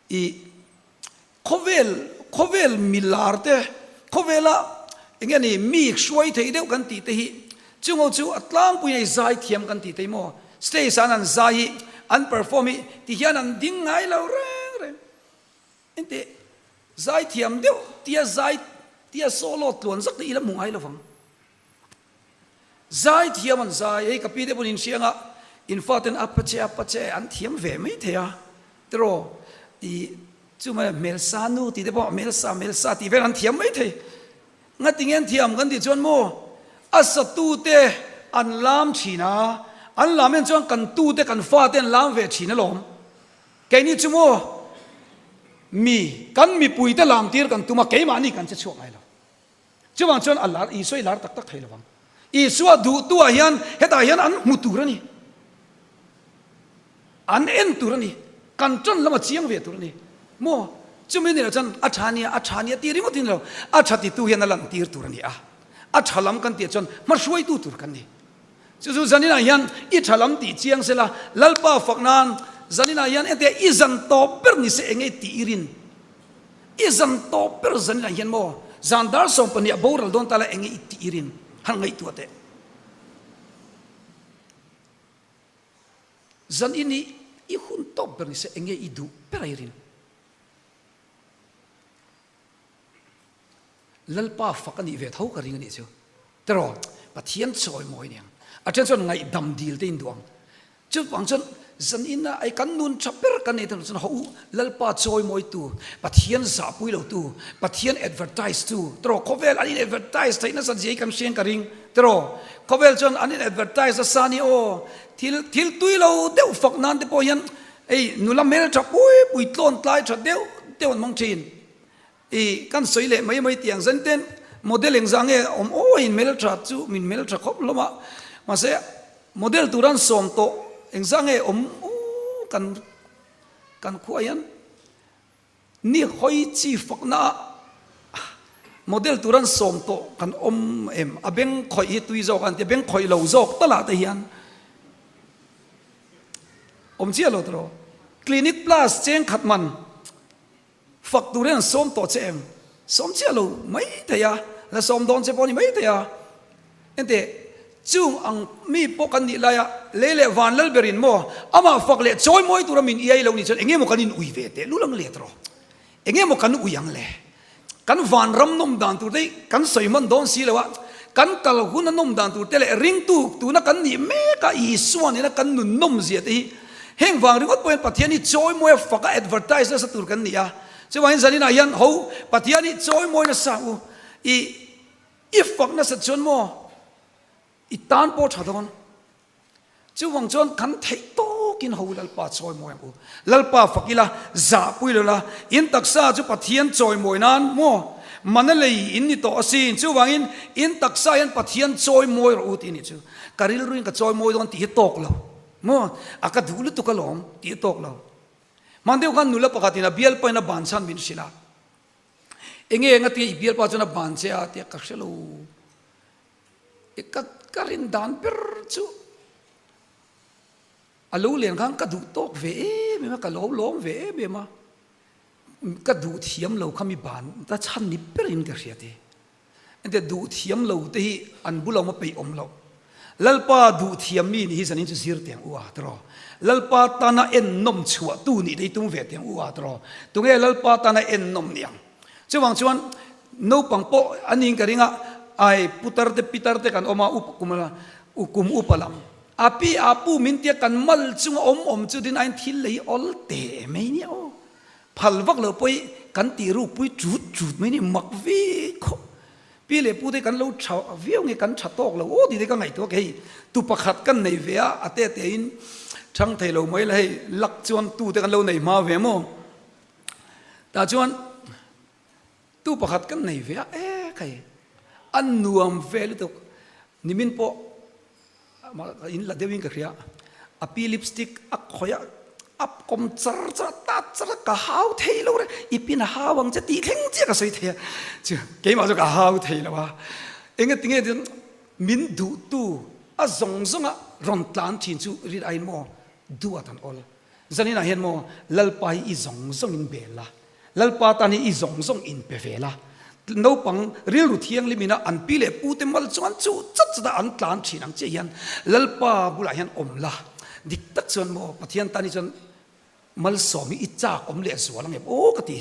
I khawvel khawvel milar te khawvela eng nge ni mi hruai thei deuh kan tih te hi chungo chu a tlangpui hei zai thiam kan tih te hi maw stage ah an an zai hi an perform hi ti hian an ding ngai lo reng reng. Engteh, zai thiam deuh tia zai tia solo tluan zak te i la hmu ngai lovang. Zai thiam an zai, hei ka pi te pawn in hriang a, in faten a pache a pache an thiam ve mai thei a, tiraw i chu mai hmelsa nu tih te pawh hmelsa hmelsa tih vel an thiam mai thei. Ngatinge an thiam kan tih chuan maw a satute an lam thin a, An lam en chuan kan tute kan fate an lam ve thin alawm. Keini chu maw mi kan mipuite lam tir kan tum a, keimahni kan che chhuak ngai lo. Chuvang chuan a lar Isua i lar tak tak thei lovang. Isua duhtuah hian hetah hian an hmu tur a ni. An en tur a ni. Kan tan lama chiang ve tur a ni. Maw? Chumi ni lo chuan a tha nia, a tha nia tih ringawt in lo. A tha titu hian a lantir tur a ni a. A tha lam kan tih chuan hmahruaitu tur kan ni. Chu chu zaninah hian i tha lam tih chiang sela, Lalpa fak nan zaninah hian entia i zan tawp ber ni se enge tih i rin? I zan tawp ber zaninah hian maw zan dar 12 a boral dawn ta la enge i tih i rin? Han ngaihtuah teh. Zan i nih i hun tawp ber ni se enge i duh ber a i rin? Lalpa fak a nih ve tho ka ring a nih chu. Tiraw, Pathian chawi mawi aniang. A then chuan ngaihdam dil te in duh ang. Chuvang chuan zan in a ei kan nun tha ber kan nei chuan haw u Lalpa chawi mawi tu, Pathian zahpui lo tu, Pathian advertise tu. Tiraw, khawvel an in advertise theih nasa zia hi kan hriang ka ring. Tiraw, khawvel chuan an in advertise nasa ni aw. Thil thil tui lo deuh fak nan te pawh hian ei nula hmel tha pui pui tlawn tlai tha deuh deuh an hmang thin. I kan sawi leh mai mai tiang zan ten model engzah nge awm aw in hmel tha chu min hmel tha khawp hlawm a mahse model tur an sawm tawh engzah nge awm aw kan kan khuah hian ni hawi chi fakna ah model tur an sawm tawh kan awm em a beng khawih hi tui zawk an tia beng khawih lo zawk talah te hian awm chiah lo tawh clinic plus cheng khat man. Fak tur hian sawm tawh che em? Sawm chiah lo mai thei a, la sawm dawn che pawh a ni mai thei a. Enteh, chung ang mi pawh kan nih laia lei leh van lal berin maw amah fak leh chawi mawi tura min iai lo nih chuan enge maw kan in ui ve teh lul ang le tawh? Enge maw kan ui ang le? Kan van ram nawm dan tur te hi kan sawi hman dawn si lo a, kan kal hun a nawm dan tur te leh ringtu tuna kan nih mek a Isua nena kan nun nawm zia te hi heng vang ringawt pawhin Pathian hi chawimawi a fak a advertise nasa tur kan ni a. Chuvangin zaninah hian ho Pathian hi chawimawi nasa u i i fak nasa chuan maw i tan pawh tha dawn. Chuvang chuan kan theih tawkin ho Lalpa chawimawi ang u. Lalpa fak ila, zahpui lo la, in taksa chu Pathian chawimawi nan maw mana lei in ni tawh asin. Chuvangin in taksa hian Pathian chawimawi rawh u tih a nih chu. Ka rilruin ka chawimawi dawn tih hi tawk lo maw, a ka duh lutuk alawm tih hi tawk lo. Hman deuh khan nula pakhatin a bialpain a ban chhan min hrilh a, Enge enga tia i bialpa chuan a ban che a tia ka hre lo. Ka ka rin dan ber chu a lo len khan ka duh tawk ve em em a, ka lo lawm ve em em a, ka duh thiam lo kha mi ban ta chhan ni berin ka hria te. Engtia duh thiam lo te hi an bul awm a peih awm loh. Lalpa duh thiam mi nih hi zanin chu zir teng u a tiraw. Lalpa tana ennawm chhuah tu nih te hi tum ve teng u a tiraw. Tunge Lalpa tana ennawm ni ang? Chuvang chuan naupang pawh a niin ka ring a, ai putar te pitar te kan awm a, up kum kum upa lam a pi a pu min tia kan mal chunga awm awm chu din aiin thil lei awl teh mai nia aw. Phal vak lo pawh hi kan tih ruk pui chut chut mai ni mak ve khawp. Pi leh pu te kan lo tha viau nge kan tha tawk lo aw tih te ka ngaihtuah kei tu pakhat kan nei ve a, a te te in thang thei lo mai la hei lak chuan tu te kan lo nei hma ve maw. Tah chuan tu pakhat kan nei ve a, e khai a nuam ve lutuk nimin pawh in la deuhin ka hria a pi lipstick a khawih a a kawm char char a tat char a ka hau thei lo re i pin a hau ang che tih thleng chiah ka sawi thei a chu keimah chu ka hau thei lo a engatinge chuan min duhtu a zawng zawnga rawn tlan thin chu rin aiin maw duat an awl. Zaninah hian maw Lalpa hi i zawng zawng in bel la, Lalpa tan hi i zawng zawng in pe ve la. Naupang rilru thianghlim ina an pi leh pu te mal chuan chu chat chat a an tlan thin ang chiah hian Lalpa bulah hian awm la. Dik tak chuan maw Pathian tan hi chuan malsawm hi i chak awm leh zual ang em aw ka ti.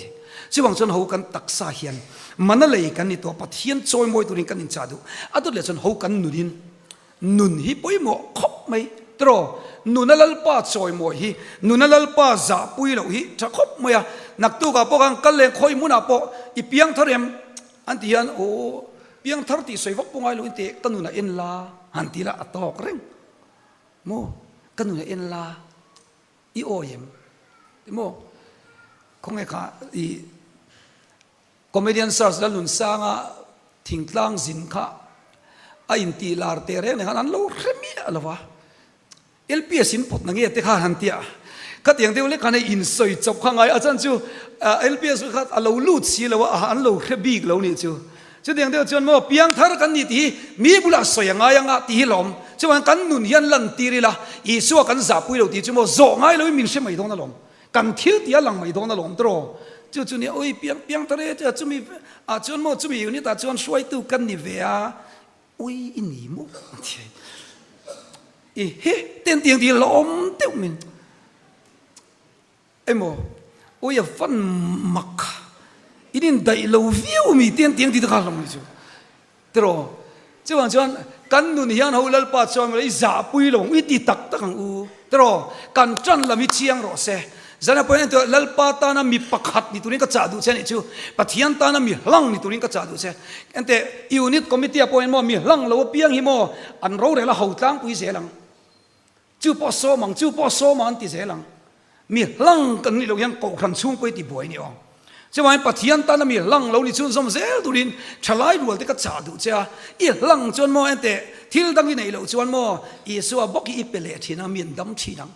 Chuvang chuan ho kan taksa hian mana lei kan ni tawh Pathian chawimawi turin kan inchah duh. A dawt leh chuan ho kan nunin Nun hi pawimawh khawp mai tiraw? Nuna Lalpa chawimawi hi, nuna Lalpa zahpui loh hi tha khawp mai a. Naktukah pawh khan kal leh khawi hmunah pawh i piang thar em? An ti hian aw piang thar tih sawi vak pawh ngai loin teh ka nunah en la han ti la a tawk reng. Maw ka nun ah en la i awi em? Ti maw khawnge kha i comedian search Lalnunsanga thingtlang zin kha a intih lar teh reng nen khan an lo hre miah lo va. LPS in pawt na nge te khan han tia khatiang deuh lek khan hei insawi chawp kha ngai a chan chu LPS kha a lo lut si lo a an lo hre bik lo nih chu chutiang deuh chuan maw piangthar kan ni tih hi mi bulah sawi a ngai anga tih hi lawm chuan kan nun hian lan tir ila Isua kan zahpui lo tih chu maw zawh ngai loin min hre mai dawn alawm kan thil tih a lang mai dawn alawm tawh chu chu nia ui piang piangthar e chumi ah chuan maw chumi unit ah chuan hruaitu kan ni ve a Ui i ni maw a ti a, i he ten tiang ti la awm deuh min emaw ui a van mak in in daih lo viau mi ten tiang ti te kha hlawm ni chu tiraw chuvang chuan kan nun hian ho lalpa chuan i zahpui lo ang i ti tak tak ang u tiraw kan tan lam hi chiang rawh se. Zan a pawi entuah Lalpa tana mi pakhat ni turin ka chah duh che a nih chu. Pathian tana mi hlang ni turin ka chah duh che. Enteh Unit Committee ah pawhin maw mi hlang lo apiang hi maw an rorel a ho tlangpui zel ang. Chu pawh sawm ang, chu pawh sawm ang an ti zel ang. Mi hlang kan nih loh hian kohhran chhungpui ti buai ni aw. Chuvangin Pathian tana mi hlang lo ni chhunzawm zel turin thalai rual te ka chah duh che a. I hlang chuan maw enteh thil dang i neih loh chuan maw Isua bawk hi i pe leh thin ang, mi an dam thin ang.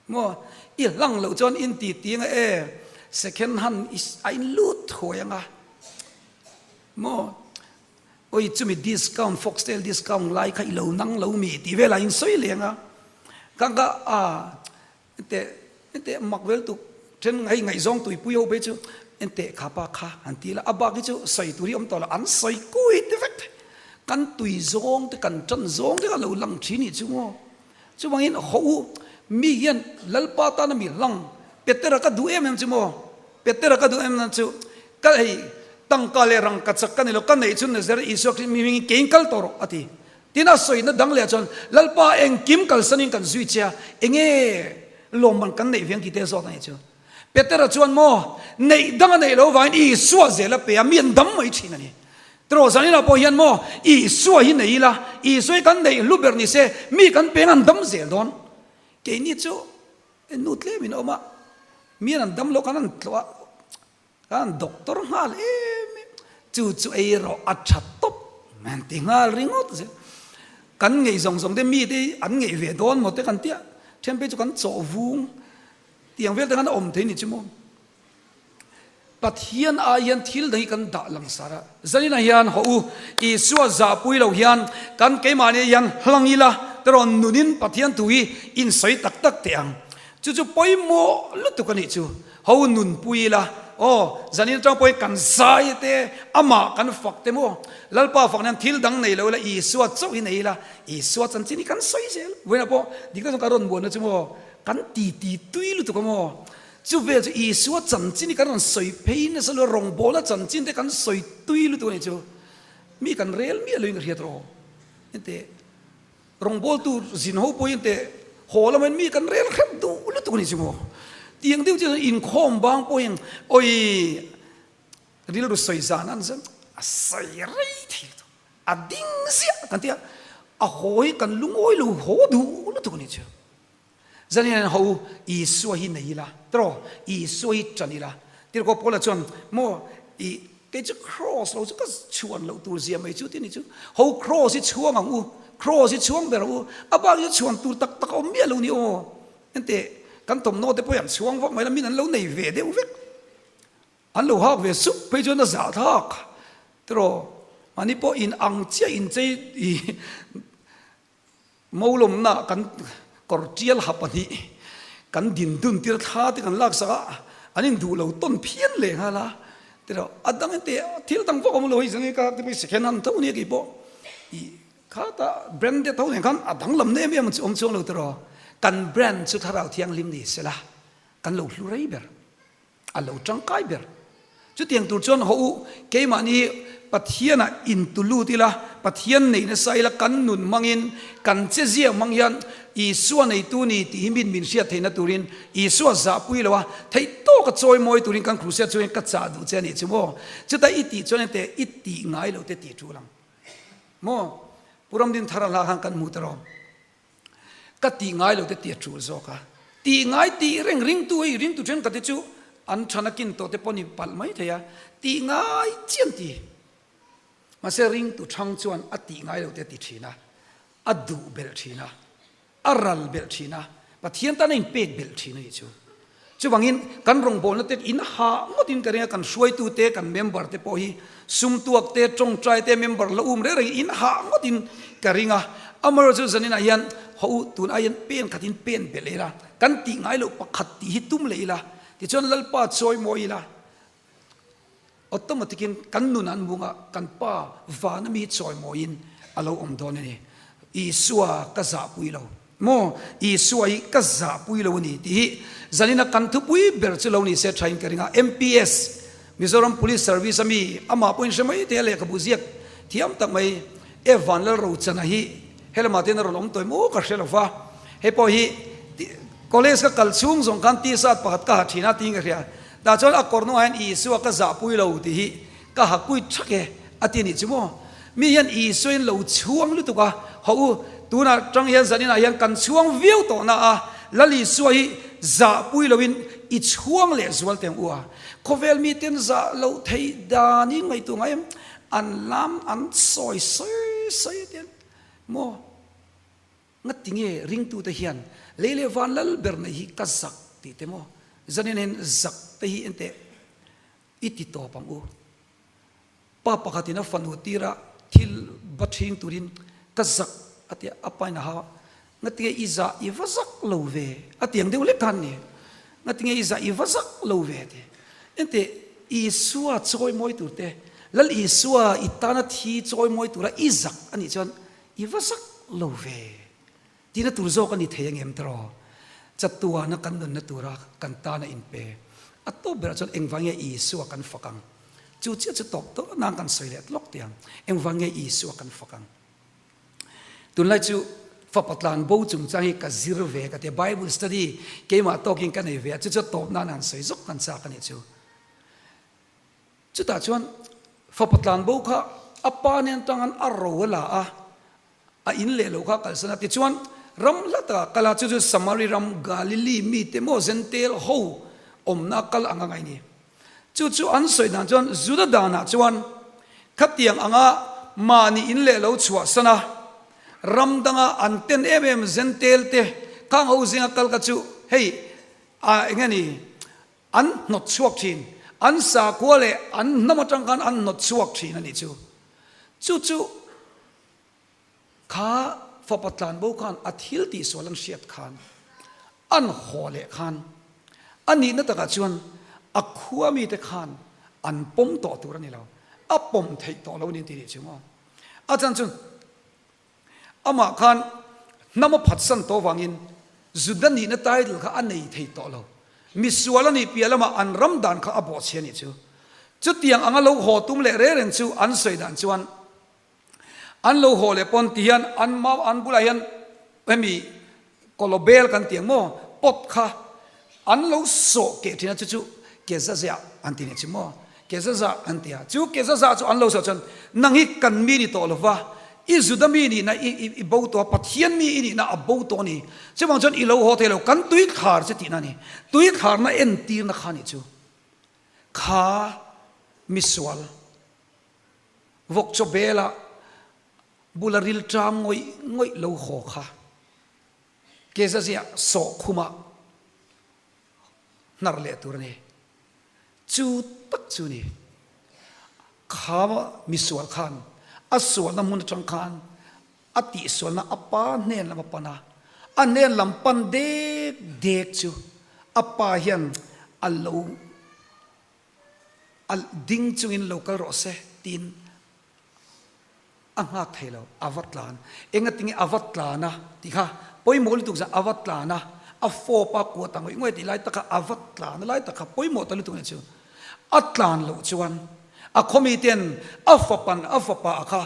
Maw? I hlang loh chuan in ti ti anga e, second hand i a in lut thuai anga. Maw? Oi chumi discount foxtail discount lai kha i lo nang lo mi tih velah in sawi leh anga. Ka ka a ente ente mak vel tuk then hei ngaihzawng tuipui ho phei chu ente kha pa kha han ti la a bak hi chu sawi tur hi awm tawh lo an sawi kui te vek thei. Kan tui zawng te kan tan zawng te kha lo lang thin nih chu maw. Chuvangin haw u, mi hian Lalpa tana mi hlang, Petera ka duh em em chu maw? Petera ka duh em em chu, ka hei tangka leh rangka chak ka ni lo, ka neih chu Nazareth Isua Krista mi hmingin keiin kal tawh rawh, a ti. Tin a sawina dang leh chuan, Lalpa engkim kalsanin kan zui che a, enge lawmman kan neih veng tih te zawt a nih chu. Petera chuan maw, neih dang a neih loh vangin Isua zel a pe a, mi an dam mai thin a ni. Tiraw zaninah pawh hian maw, Isua hi nei ila, Isua hi kan neih hlu ber ni se, mi kan peng an dam zel dawn. Keini chu nu tlemin a awm a, mi an dam loh kan han tlawh a, kan han doctor nghal em em, chu chu ei rawh a tha tawp an ti nghal ringawt zel. Kan ngeih zawng zawng te mite an ngeih ve dawn maw te kan tia, then phei chu kan chawh vung. Tiang vel te khan a awm thei ni chu maw? Pathian ai hian thil dang hi kan dah langsar a. Zaninah hian haw u, Isua zahpui lo hian kan keimahni hian hlang ila te rawn nunin Pathian thu hi insawi tak tak teh ang. Chu chu pawimawh lutuk a nih chu. Haw u nunpui ila, aw, zanin atang pawhin kan zai te, amah kan fak te maw? Lalpa fak nan thil dang nei lo ila, Isua chauh hi nei ila, Isua chanchin hi kan sawi zel. Vawiinah pawh dik tak chuan ka rawn buaina chu maw? Kan ti ti tui lutuk a maw? Chu vel chu Isua chanchin hi kan rawn sawi phei nasa lo, rawngbawlna chanchin te kan sawi tui lutuk a nih chu. Mi kan rel miah loin ka hriat rawh. Ente rawngbawltu zin ho pawhin ente haw lamain mi kan rel hrep duh lutuk a nih chu maw? Tiang deuh chu inkhawm bang pawhin awi rilru sawi zan an zan a sawi rei thei lutuk. A ding ziah kan ti a, a haw hi kan lungawi lo haw duh lutuk a nih chu. Zanin an ho Isua hi nei ila, tiraw? Isua hi ṭan ila. Tirhkoh Paula chuan, Maw, i kei chu kraws lo chu ka chhuan loh tur zia mai chu ti ni chu. Ho kraws hi chhuang ang u, kraws hi chhuang ber ang u, a bak hi chu chhuan tur tak tak a awm miah lo ni aw. Enteh, kan thawmhnaw te pawh hi an chhuang vak mai la, min an lo nei ve deuh vek. An lo hak ve sup phei chuan a zah thak, tiraw? Mahni pawh in ang chiah inchei i Molawmna kan kawr tial ha pahnih kan din dun tir thla te kan laksak a, an induh lo tawn phian leh nghal a, tiraw a dang in teh thil dang vak awm lo hei zang ka ti mai second hand tho ania keipawh i khata branded ho nen khan a danglam na em em awm chuang lo tiraw kan brand chu thlarau thianghlim ni sela kan lo hlu rei ber. A lo tangkai ber. Chutiang tur chuan haw u, keimahni Pathianah intu lut ila, Pathian nei nasa ila kan nun hmangin, kan che ziak hmang hian Isua neitu ni tih hi min min hriat theihna turin Isua zahpui lo a, theih tawka chawi mawi turin kan Krusea chungin ka chah duh che a nih chu maw? Chuta i tih chuan ente i tih ngai lo te tih tul ang maw? Pu Ramdin Thara hla khan kan hmu ta rawh. Ka tih ngai lo te ti a tul zawk a. Tih ngai tih reng ringtu hei ringtu thenkhat te chu an than a kin tawh te pawh ni palh mai thei a. Tih ngai chian ti. Mahse ringtu thang chuan a tih ngai lo te a ti thin a. A duh belh thin a. A ral belh thin a. Pathian tan a inpek belh thin a nih chu. Chuvangin kan rawngbawlna te in ha ngawtin ka ring a, kan hruaitu te, kan member te pawh hi sumtuak te, tawngtai te, member la um reng reng in ha ngawtin ka ring a. Amaherawhchu chu zaninah hian haw u, tun aiin pen khatin pen belh ila, kan tih ngai loh pakhat tih hi tum leh ila, tichuan Lalpa chawi mawi ila, Automatic in kan nun an mung a, kan pa vana mi chawimawiin a lo awm dawn a ni. Isua ka zahpui lo maw? Isua hi ka zahpui lo a ni tih hi zanina kan thupui ber chu lo ni se thain ka ring a. MPS, Mizoram Police Service a mi amah pawhin hre mai thei a lehkhabu ziak thiam tak mai e Vanlalrochana hi helamah te hian a rawn awm tawh em aw ka hre lo va. Hei pawh hi college ka kal chhung zawng khan t-shirt pakhat ka ha thin a tiin ka hria. Tah chuan a kawr hnungah hian Isua ka zahpui lo tih hi ka hakpui thak e a ti a nih chu maw? Mi hian Isua in lo chhuang lutuk a, haw u, tunah tang hian zaninah hian kan chhuang viau tawh na a, Lal Isua hi zahpui loin i chhuang leh zual teng u a. Khawvel miten zah loh theih danin ngaihtuah ngai em? An lam an sawi sawi sawi a tiang maw? Ngati nge ringtute hian lei leh van lal ber nei hi ka zak tih te maw? Zanin hian zak te hi enteh i ti tawp ang u. Pa pakhatin a fanu tira thil va ṭhing turin ka zak a ti a, a pain a hau a, Ngati nge i zah i va zak lo ve? A ti ang deuh lek khan ni. Ngati nge i zah i va zak lo ve? A ti. Enteh Isua chawi mawi tur te, Lal Isua i tana thi chawi mawi tura i zak a nih chuan I va zak lo ve. Tina tur zawk a ni thei angem tiraw? Chatuana kan nunna tura kan tan a inpe. A tawp berah chuan engvang nge Isua kan fak ang? Chu chiah chu tawp tawp nang kan sawi leh tlawk tih ang. Engvang nge Isua kan fak ang? Tunlai chu fapa tlan bo chungchang hi ka zir ve ka ti a, Bible study keimah tawkin ka nei ve a, chu chu a tawp nan han sawi zawk kan chak a nih chu. Chutah chuan fapa tlanbo kha a pa nen tangan a ro a la a, a in leh lo kha a kalsan a. Tichuan ram hla takah kal a, chu chu Samari ram Galili mite maw Zentel ho awmna kal ang a ngaih a ni. Chu chu an sawi dan chuan Juda danah chuan khatiang anga mahni in leh lo chhuahsan a, ram danga an ten em em Zentel te khang ho zinga kal kha chu hei a eng nge ni An hnawt chhuak thin. An sakhua leh an hnam atang khan an hnawt chhuak thin a nih chu. Chu chu kha fapa tlanbo khan a thil tihsual an hriat khan an haw leh khan a nihna takah chuan a khua mite khan an pawm tawh tur a ni lo. A pawm theih tawh lo a ni an ti nih chu maw. A chan chu Amah khan hnam a phatsan tawh vangin Juda nihna title kha a nei thei tawh lo. Misual a nih piah lamah an ram dan kha a bawhchhia a nih chu. Chutiang anga lo haw tum leh reng reng chu an sawi dan chuan an lo haw leh pawn ti hian an mau an bulah hian hemi Kawlawbel kan ti ang maw? Pot kha an lo sawh keh thin a, chu chu Kezaziah an ti nih chu maw? Kezaza an ti a, chu Kezaza chu an lo sawh chuan nang hi kan mi ni tawh lova, i Juda mi nihna i bo tawh a, Pathian mi i nihna a bo tawh a ni. Chuvang chuan i lo haw thei lo, kan tui thlar che tihna a ni. Tui thlarna entirna kha nih chu kha misual vawk chaw bela bula rilṭam ngawih ngawih lo haw kha Kezaziah sawh khumah hnar leh tur a ni. Chu tak chu ni. Kha misual khan a sualna hmun atang khan a tihsualna a pa hnen lam a pan a, a hnen lam pan dek dek chu a pa hian a lo a ding chungin lo kal rawh se tiin A nghak thei lo, a va tlan. Engatinge a va tlan a tih kha pawimawh lutuk zan a va tlan a, a fawp a kuat a ngawih ngawih tih lai tak kha a va tlan a lai tak kha pawimawh ta lutuk nih chu. A tlan loh chuan a khawmi ten a fapan a fapa a kha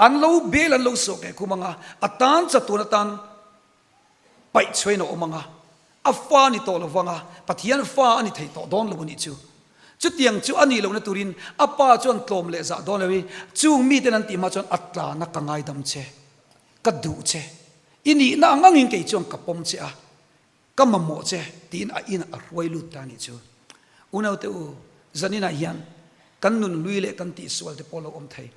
an lo bel an lo sawh keh khum ang a, a tan chatuan atan paih chhuain a awm ang a, a fa a ni tawh lo vang a, Pathian fa a ni thei tawh dawn lo a nih chu. Chutiang chu a nih lohna turin a pa chuan tlawm leh zah dawn lo i, chung miten an tih hma chuan a tlana ka ngaidam che, ka duh che, I nihna ang angin kei chuan ka pawm che a, ka mamawh che tiin a inah a hruai lut ta a nih chu. Unaute u, zaninah hian kan nun hlui leh kan tihsual te pawh lo awm thei.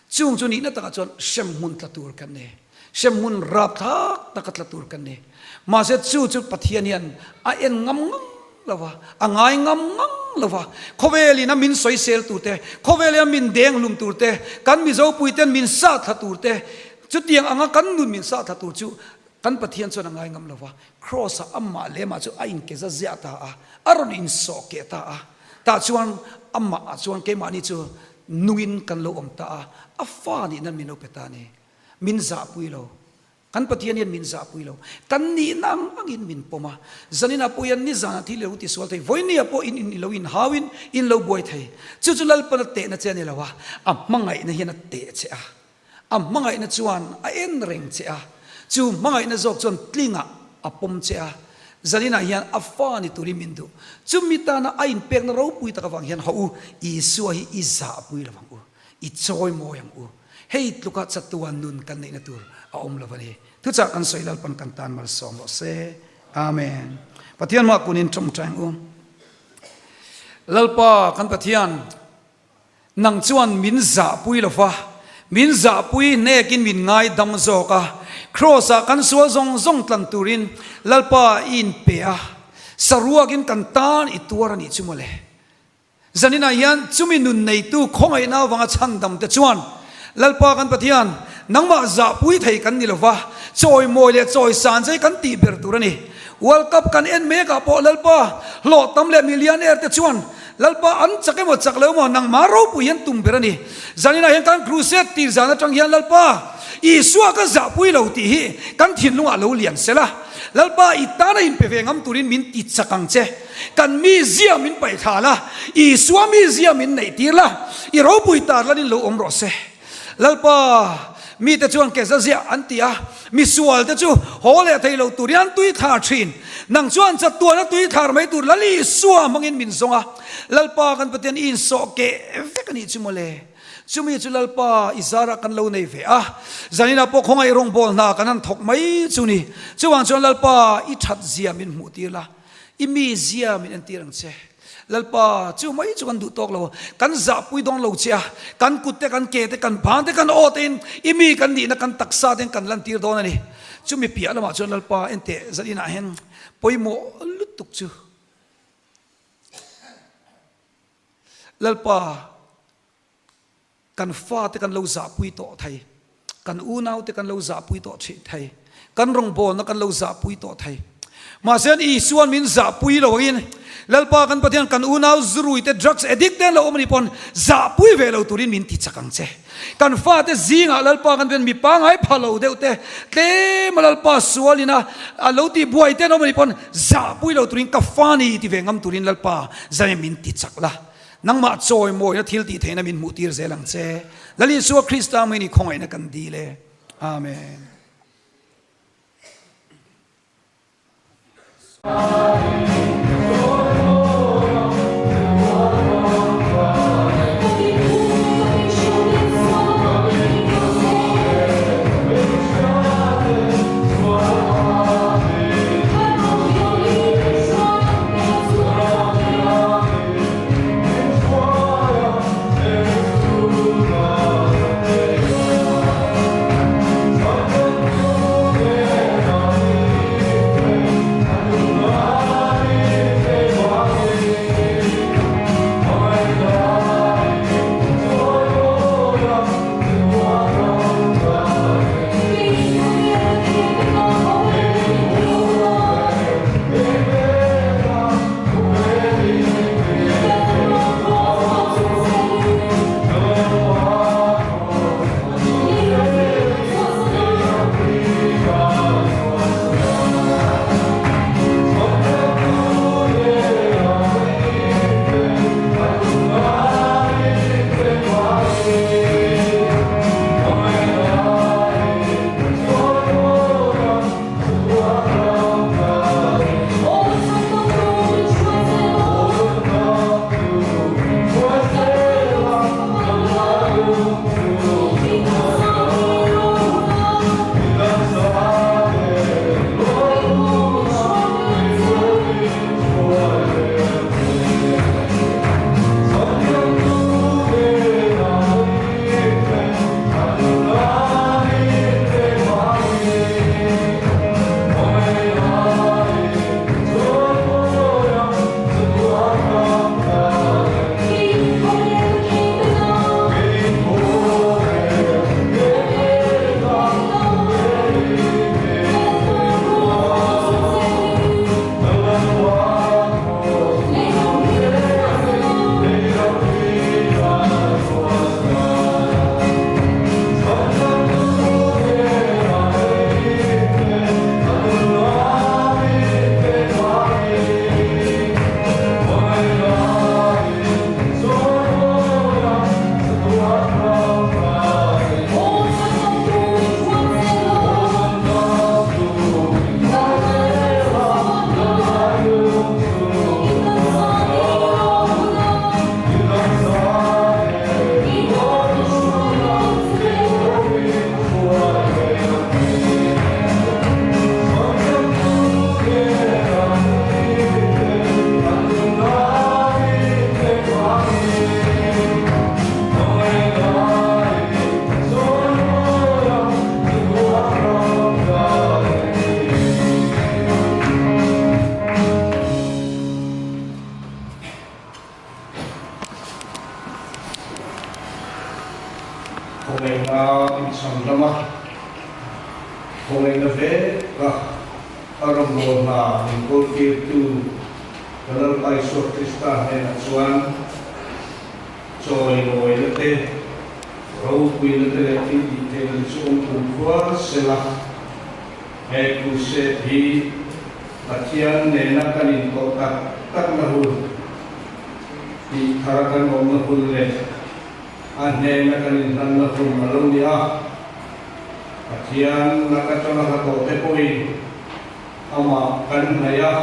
Chung chu nihna takah chuan hremhmun tla tur kan ni. Hremhmun rapthlak taka tla tur kan ni. Mahse chu chu Pathian hian a en ngam ngam lo va, a ngai ngam ngam lo va. Khawvelin a min sawisel tur te, khawvelin a min deng hlum tur te, kan Mizopui ten min sah thla tur te, chutiang anga kan nun min sah thla tur chu kan Pathian chuan a ngai ngam lo va. Kraws-ah amah leh amah chu a inkeza ziah ta a, a rawn insawh keh ta a. Tah chuan amah ah chuan keimahni chu nungin kan lo awm ta a, a fa nih nan min lo pe ta a ni. Min zahpui lo. Kan Pathian hian min zahpui lo. Kan nihna ang angin min pawm a. Zaninah pawh hian nizanah thil i lo tisual thei, vawinia pawh in in i lo inhau in in lo buai thei. Chu chu Lalpan a tehna che a ni lo a, a hmangaihna hian a teh che a. A hmangaihna chuan a en reng che a, chu hmangaihna zawk chuan tlingah a pawm che a, zaninah hian a fa ni turin min duh. Chumi tana a inpekna ropui tak avang hian haw u, Isua hi i zahpui lo ang u, i chawi mawi ang u. Hei tluka chatuan nun kan neihna tur a awm lo a ni. Thuchah kan sawi Lalpan kan tan malsawm rawh se. Amen. Pathian mah kunin tawngtai ang u. Lalpa kan Pathian. Nang chuan min zahpui lo va, min zahpui hnekin min ngaidam zawk a. Kraws-ah kan sual zawng zawng tlan turin Lalpa i inpe a, saruakin kan tan i tuar a nih chu mawle. Zaninah hian chumi nun neitu khawngaihna avanga chhandamte chuan Lalpa kan Pathian, nangmah zahpui thei kan ni lo va, chawimawi leh chawisan che hi kan tih ber tur a ni. World Cup kan en mekah pawh Lalpa hlawh tam leh millionaire te chuan Lalpa an chak emaw chak lo emaw nangmah ropui hian tum ber a ni. Zaninah hian kan crusade tir zan atang hian Lalpa Isua ka zahpui lo tih hi kan thinlungah lo lian sel a, Lalpa i tana inpe ve ngam turin min ti chak ang che. Kan mizia min paih thla la, Isua mizia min neih tir la, i ropui tar lanin lo awm rawh se. Lalpa, mite chuan ke za ziah an ti a, misual te chu haw leh thei lo tur hian tui thlar thin. Nang chuan chatuana tui thlar mai tur Lal Isua hmangin min zawng a, Lalpa kan Pathian i insawh keh vek a nih chu mawle. Chumi chu Lalpa i zarah kan lo nei ve a, zaninah pawh khawngaih rawngbâwl hna kan han thawk mai chu ni. Chuvang chuan Lalpa i that zia min hmuh tir la, i mi zia min entir ang che. Lalpa, chu mai chu kan duh tawk lo, kan zahpui dawn lo che a, kan kut te, kan ke te, kan bang te, kan aw tein i mi kan nihna, kan taksa tein kan lantir dawn a ni. Chumi piah lamah chuan Lalpa enteh zaninah hian pawimawh lutuk chu Lalpa, Kan fate kan lo zahpui tawh thei, kan unaute kan lo zahpui tawh thih thei, kan rawngbawlna kan lo zahpui tawh thei. Mahse an Isua'n min zahpui lo angin Lalpa kan Pathian kan unau zuruite drugs addict te an lo awm anih pawn zahpui ve lo turin min ti chak ang che. Kan fate zingah Lalpa kan Pathian mi pangngai pha lo deuh te tlema Lalpa sualin a a lo tih buai te an awm anih pawn zahpui lo turin ka fa ni ti ve ngam turin Lalpa zai min ti chak la. Nangmah chawimawina thil tih theihna min hmuh tir zel ang che. Lal Isua Krista mei ni khawngaihna kan dil e. Amen. Khawngaihna inchhan lama khawngaihna veka a rawngbâwl hna min kawltîrtu ka Lalpa Isua Krista hnênah chuan chawimawina te, ropuina te leh thil tih theihna te chu awm tum khual sela. He crusade hi Pathian nêna kan intawh tak takna hun, tih thara kan awmna hun leh A hnena kan inhlanna hun a lo ni a, Pathian lak atanga hla tawhte pawhin Amah kan hnaih a,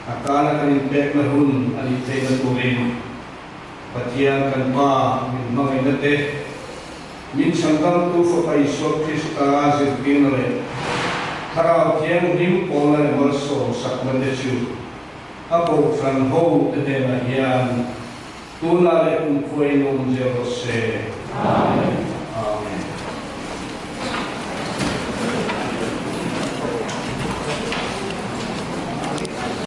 a tana kan inpekna hun a nih theihna turin Pathian kan Pa min hmangaihna te, min chhandamtu Fapa Isua Krista zirtirna leh Thlarau Thianghlim pawlna leh malsawmsakna te chu a kohhran hote hnenah hian Tunah leh kumkhua in awm zel rawh se. Amen.